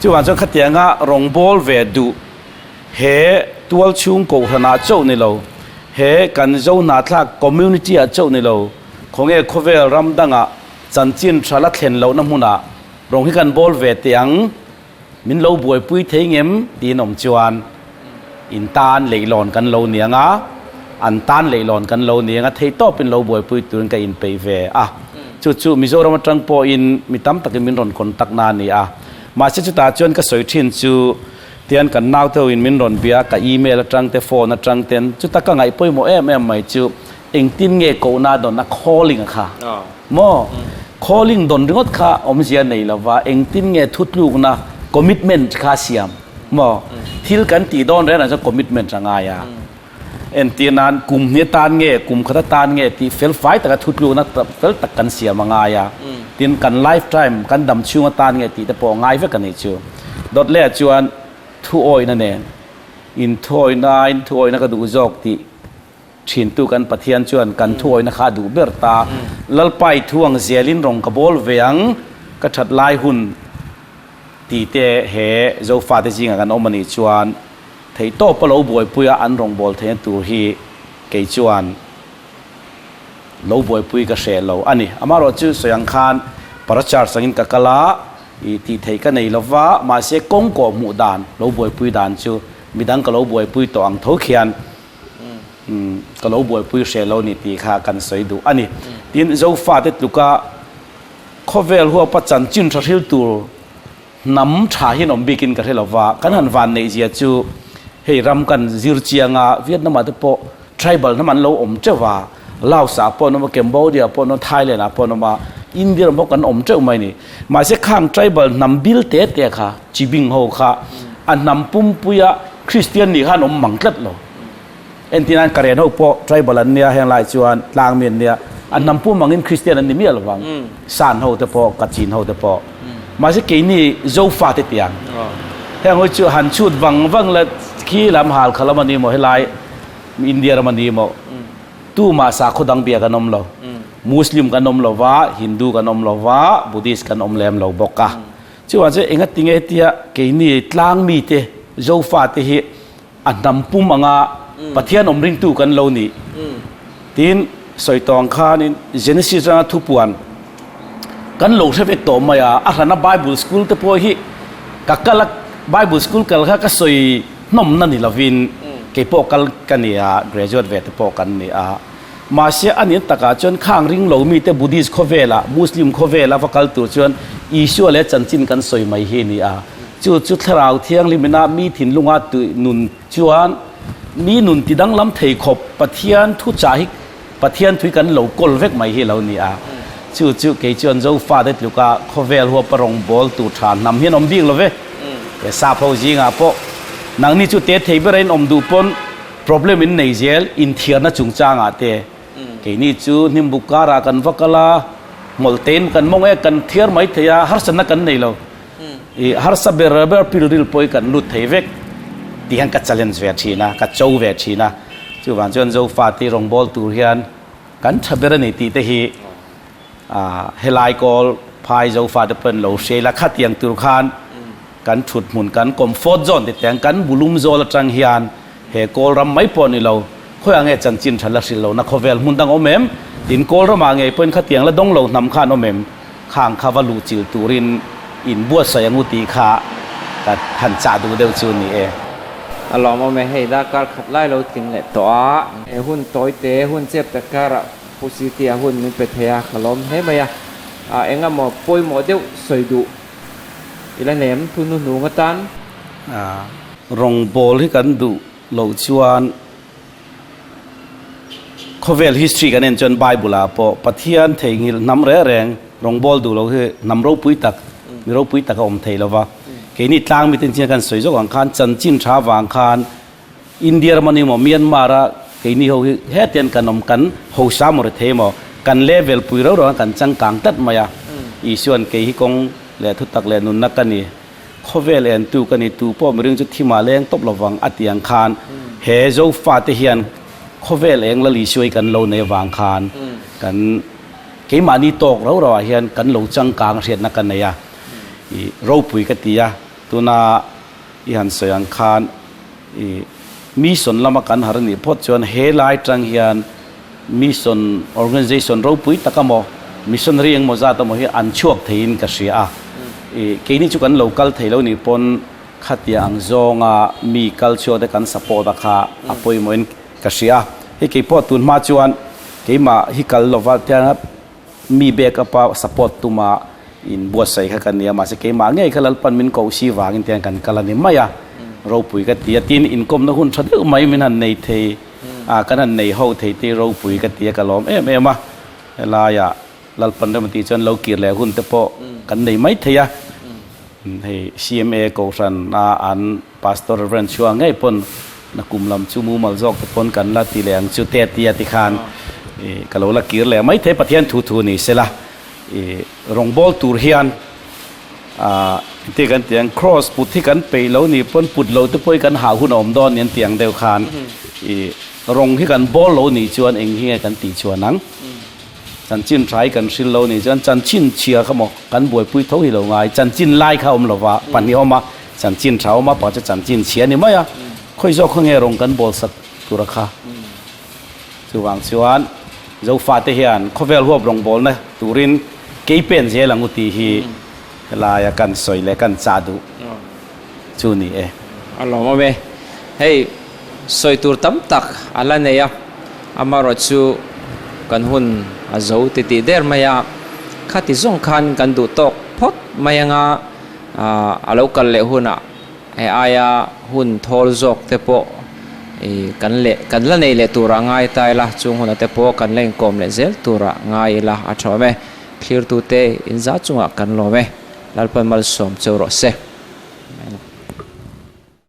Chuvang chuan khatianga rawngbâwl ve duh he tualchhung kohhranah chauh ni lo, he kan Zohnahthlak community-ah chauh ni lo, khawnge khawvel ram dangah chanchin tha la thlen lohna hmunah rawng hi kan bawl ve teh ang. Min lo buaipui thei ngem tiin awm chuan in tan leihlawn kan lo ni ang a, an tan leihlawn kan lo ni ang a, theihtawpin lo buaipui turin ka inpeih ve a. Chu chu Mizoram atang pawhin mi tam takin min rawn contact na a ni a. Mahse chutah chuan ka sawi thin chu tian kan naute hoin min rawn bia a, ka email atang te phone atang ten chuta ka ngaih pawimawh em em mai chu engtin nge kohna dawn a calling a kha. Maw? Calling dawn ringawt kha awmzia nei lova engtin nge thutlukna, commitment, kha siam maw? Thil kan tih dawn reng reng chuan commitment a ngai a. Entir nan kum hnih atan nge, kum khat atan nge tih fel fai taka thutlukna fel tak kan siam a ngai a. Tin, kan lifetime, kan dam chhung atan nge tih te pawh a ngai vek a nih chu. Dawt lehah chuan thuawihna nen inthuawihna aiin thuawihna ka duh zawk tih thintu kan Pathian chuan kan thuawihna kha a duh ber ta. Lalpa i thu ang zelin rawng ka bawl ve ang, ka that lai hun tih te he Zofate zingah kan awm a nih chuan Theihtawpa lo buaipuia an rawngbâwl theihna tur hi kei chuan lo buaipui ka hreh lo a ni. Amaherawhchu sawi ang khan Parachurch angin ka kal a, i tih theih ka nei lo va, mahse kawng kawh hmuh dan lo buaipui dan chu midang ka lo buaipui tawh ang tho khian ka lo buaipui hreh lo ni tih kha kan sawi duh a ni. Tin, Zofate tluka khawvel huapa chanchin tha hril tur Hnam tha hian awm bikin ka hre lo va, kan han van neih zia chu hei ram kan zir chiang a, Vietnam ah te pawh tribal hnam an lo awm teuh va, Laos ah pawh an awm a, Cambodia ah pawh an awm a, Thailand ah pawh an awm a, India ram pawh kan awm teuh mai a ni. Mahse khang tribal hnam bil te te kha, chibing ho kha a hnam pumpuia Kristian nih kha an awm mang tlat lo. Entirnan Karen ho pawh tribal an nia, heng lai chuan tlang mi an nia, an hnam pum angin Kristian an ni miah lovang, San ho te pawh, Kachin ho te pawh. Mahse keini Zofa te tiang heng ho chu han chhut vang vang la khi lam hal kha lam a ni maw helai India ram a ni maw tumah sakhaw dang bia kan awm lo, Muslim kan awm lova, Hindu kan awm lova, Buddhist kan awm lem lo bawk a. Chuvang chuan engatinge hetia keini tlang mite Zofa te hi a hnam pum anga Pathian awm ringtu kan lo nih tiin sawi tawh ang khanin Genesis atanga thupuan kan lo hre vek tawh mai a, a hrana Bible school te pawh hi ka kal a, Bible school kal kha ka sawi hnawmna ni lovin kei pawh kal ka ni a, graduate ve te pawh kan ni a, mahse a nih takah chuan khang ring lo mite Buddhist khawvelah Muslim khawvela va kal tur chuan Isua leh chanchin kan sawi mai hi a ni a. Chu chu Thlarau Thianghlimina mi thinlunga tui nun chuan mi nun ti danglam thei khawp Pathian thuchah hi Pathian thui kan lo kawl vek mai hi a lo ni a. Chu chu kei chuan Zofate tluka khawvel huapa rawngbâwl tur tha hnam hian awm bik lo ve. He sap ho zingah pawh nangni chu te thei bera in awm duh pawn problem in nei zel inthiarna chungchangah te Keini chu hnimbuk karah kan va kal a, hmawlhtein kan mawng e, kan thiar mai thei a, harsatna kan nei lo. I harsa ber ber pilril pawh hi kan lut thei vek tih hian ka challenge ve thin a, ka cho ve thin a. Chuvang chuan Zofate rawngbâwl tur hian kan tha ber a ni tih te hi helai kawl phai Zofate pawh an lo hria ila khatiang tur khan kan thut hmun kan comfort zone ti teng kan bulum zawl atang hian he kawl ram mai pawh ni lo khawiah nge chanchin tha la hrilh lohna khawvel hmun dang awm em tin kawl ramah ngei pawhin khatiang la dawng lo hnam khan awm em khang kha va luh chilh turin in buatsaih angu tih kha ka han chah duh deuh chu ni e.
A lawmawm e, hei darkar khat lai lo tling leh tawh a. He hun tawi te, hun chep tak karah Pu Siti a hun min pe thei a, ka lawm hle mai a. Engemaw pawimawh deuh sawi duh I la hnem thu hnuhnung atan.
Rawngbawl hi kan duh loh chuan khawvel history kan en chuan Bible ah pawh Pathian theihnghilh hnam reng reng rawngbawl duh loh hi hnam ropui tak mi ropui tak a awm thei lova. Keini tlang miten chian kan sawi zawk ang khan chanchin tha vang khan India ram a ni maw Myanmar a keini ho hi hetian kan awm kan hosa maw ri thei maw kan level pui rau rau kan changkang tlat mai a Isuan kei hi kawng leh thutak leh nunna ka ni khawvel en tu ka ni tu pawh miring chu thimah leng tawp lovang a ti ang khan he Zofa te hian khawvel eng lal Isua hi kan lo nei avang khan kan keimahni tawk rau rau ah hian kan lo changkang hriatna ka nei a i ropui ka ti a tuna I han sawi ang khan i mission lama kan har anih phawt chuan he lai tang hian mission organization ropui tak emaw missionary engemaw zat emaw hi an chhuak theiin ka hria a. I keini chu kan lo kal thei lo nih pawn khatia ang zawnga mi kal chhuak te kan support a kha a pawimawhin ka hria a. Hei keipawh tun hma chuan keimah hi kal lova tianga Mi back up a support tuma in buatsaih kha ka nia, mahse keimah ngei kha Lalpan min koh si vangin tiang kan kal a ni mai a, ropui ka ti a, tin inkawmna hun tha deuh mai min han nei thei a, kan han nei ho thei te ropui ka ti a, ka lawm em em a, helaiah Lalpan rem a tih chuan lo kir leh hun te pawh kan nei mai thei a, hei CMA Kohhran a an Pastor Reverend Chhua ngei pawn Nakum lam chu mumal zawk te pawn kan la ti leh ang chu te a ti a tikhan ih ka lo la kir leh mai thei Pathian thu thu ni sela ih rawngbâwl tur hian ah engtin kan ti ang cross put hi kan peih lo nih pawn put lo te pawh hi kan hah hun a awm dawn ni an ti ang deuh khan ih rawng hi kan bawl lo nih chuan eng hi nge kan tih chuan ang chanchin tha hi kan hril lo nih chuan chanchin chhia kha maw kan buaipui tho hi lo ngai chanchin lai kha a awm lova pahnih a awm a. Chanchin tha awm a, pakhat chu chanchin chhia a ni mai a, khawi zawk khaw nge rawng kan bawl sak tur a kha. Chuvang chuan Zofate hian khawvel huap rawng bawlna turin kei pen zel ang u tih hi helaia kan sawi leh kan chah duh chu ni e.
A lawmawm e. Hei sawi tur tam tak a la nei a, amaherawh chu kan hun a zo titih der mai a, khati zawng khan kan duh tawk phawt mai anga A lo kal leh hunah he aia hun thawl zawk te pawh kan leh kan la nei leh turah ngai ta ila, chung hunah te pawh kan la inkawm leh zel turah ngai ila a tha awm e. Thlirtute inzah chungah kan lawm e. Lalpan malsawm cheu rawh se.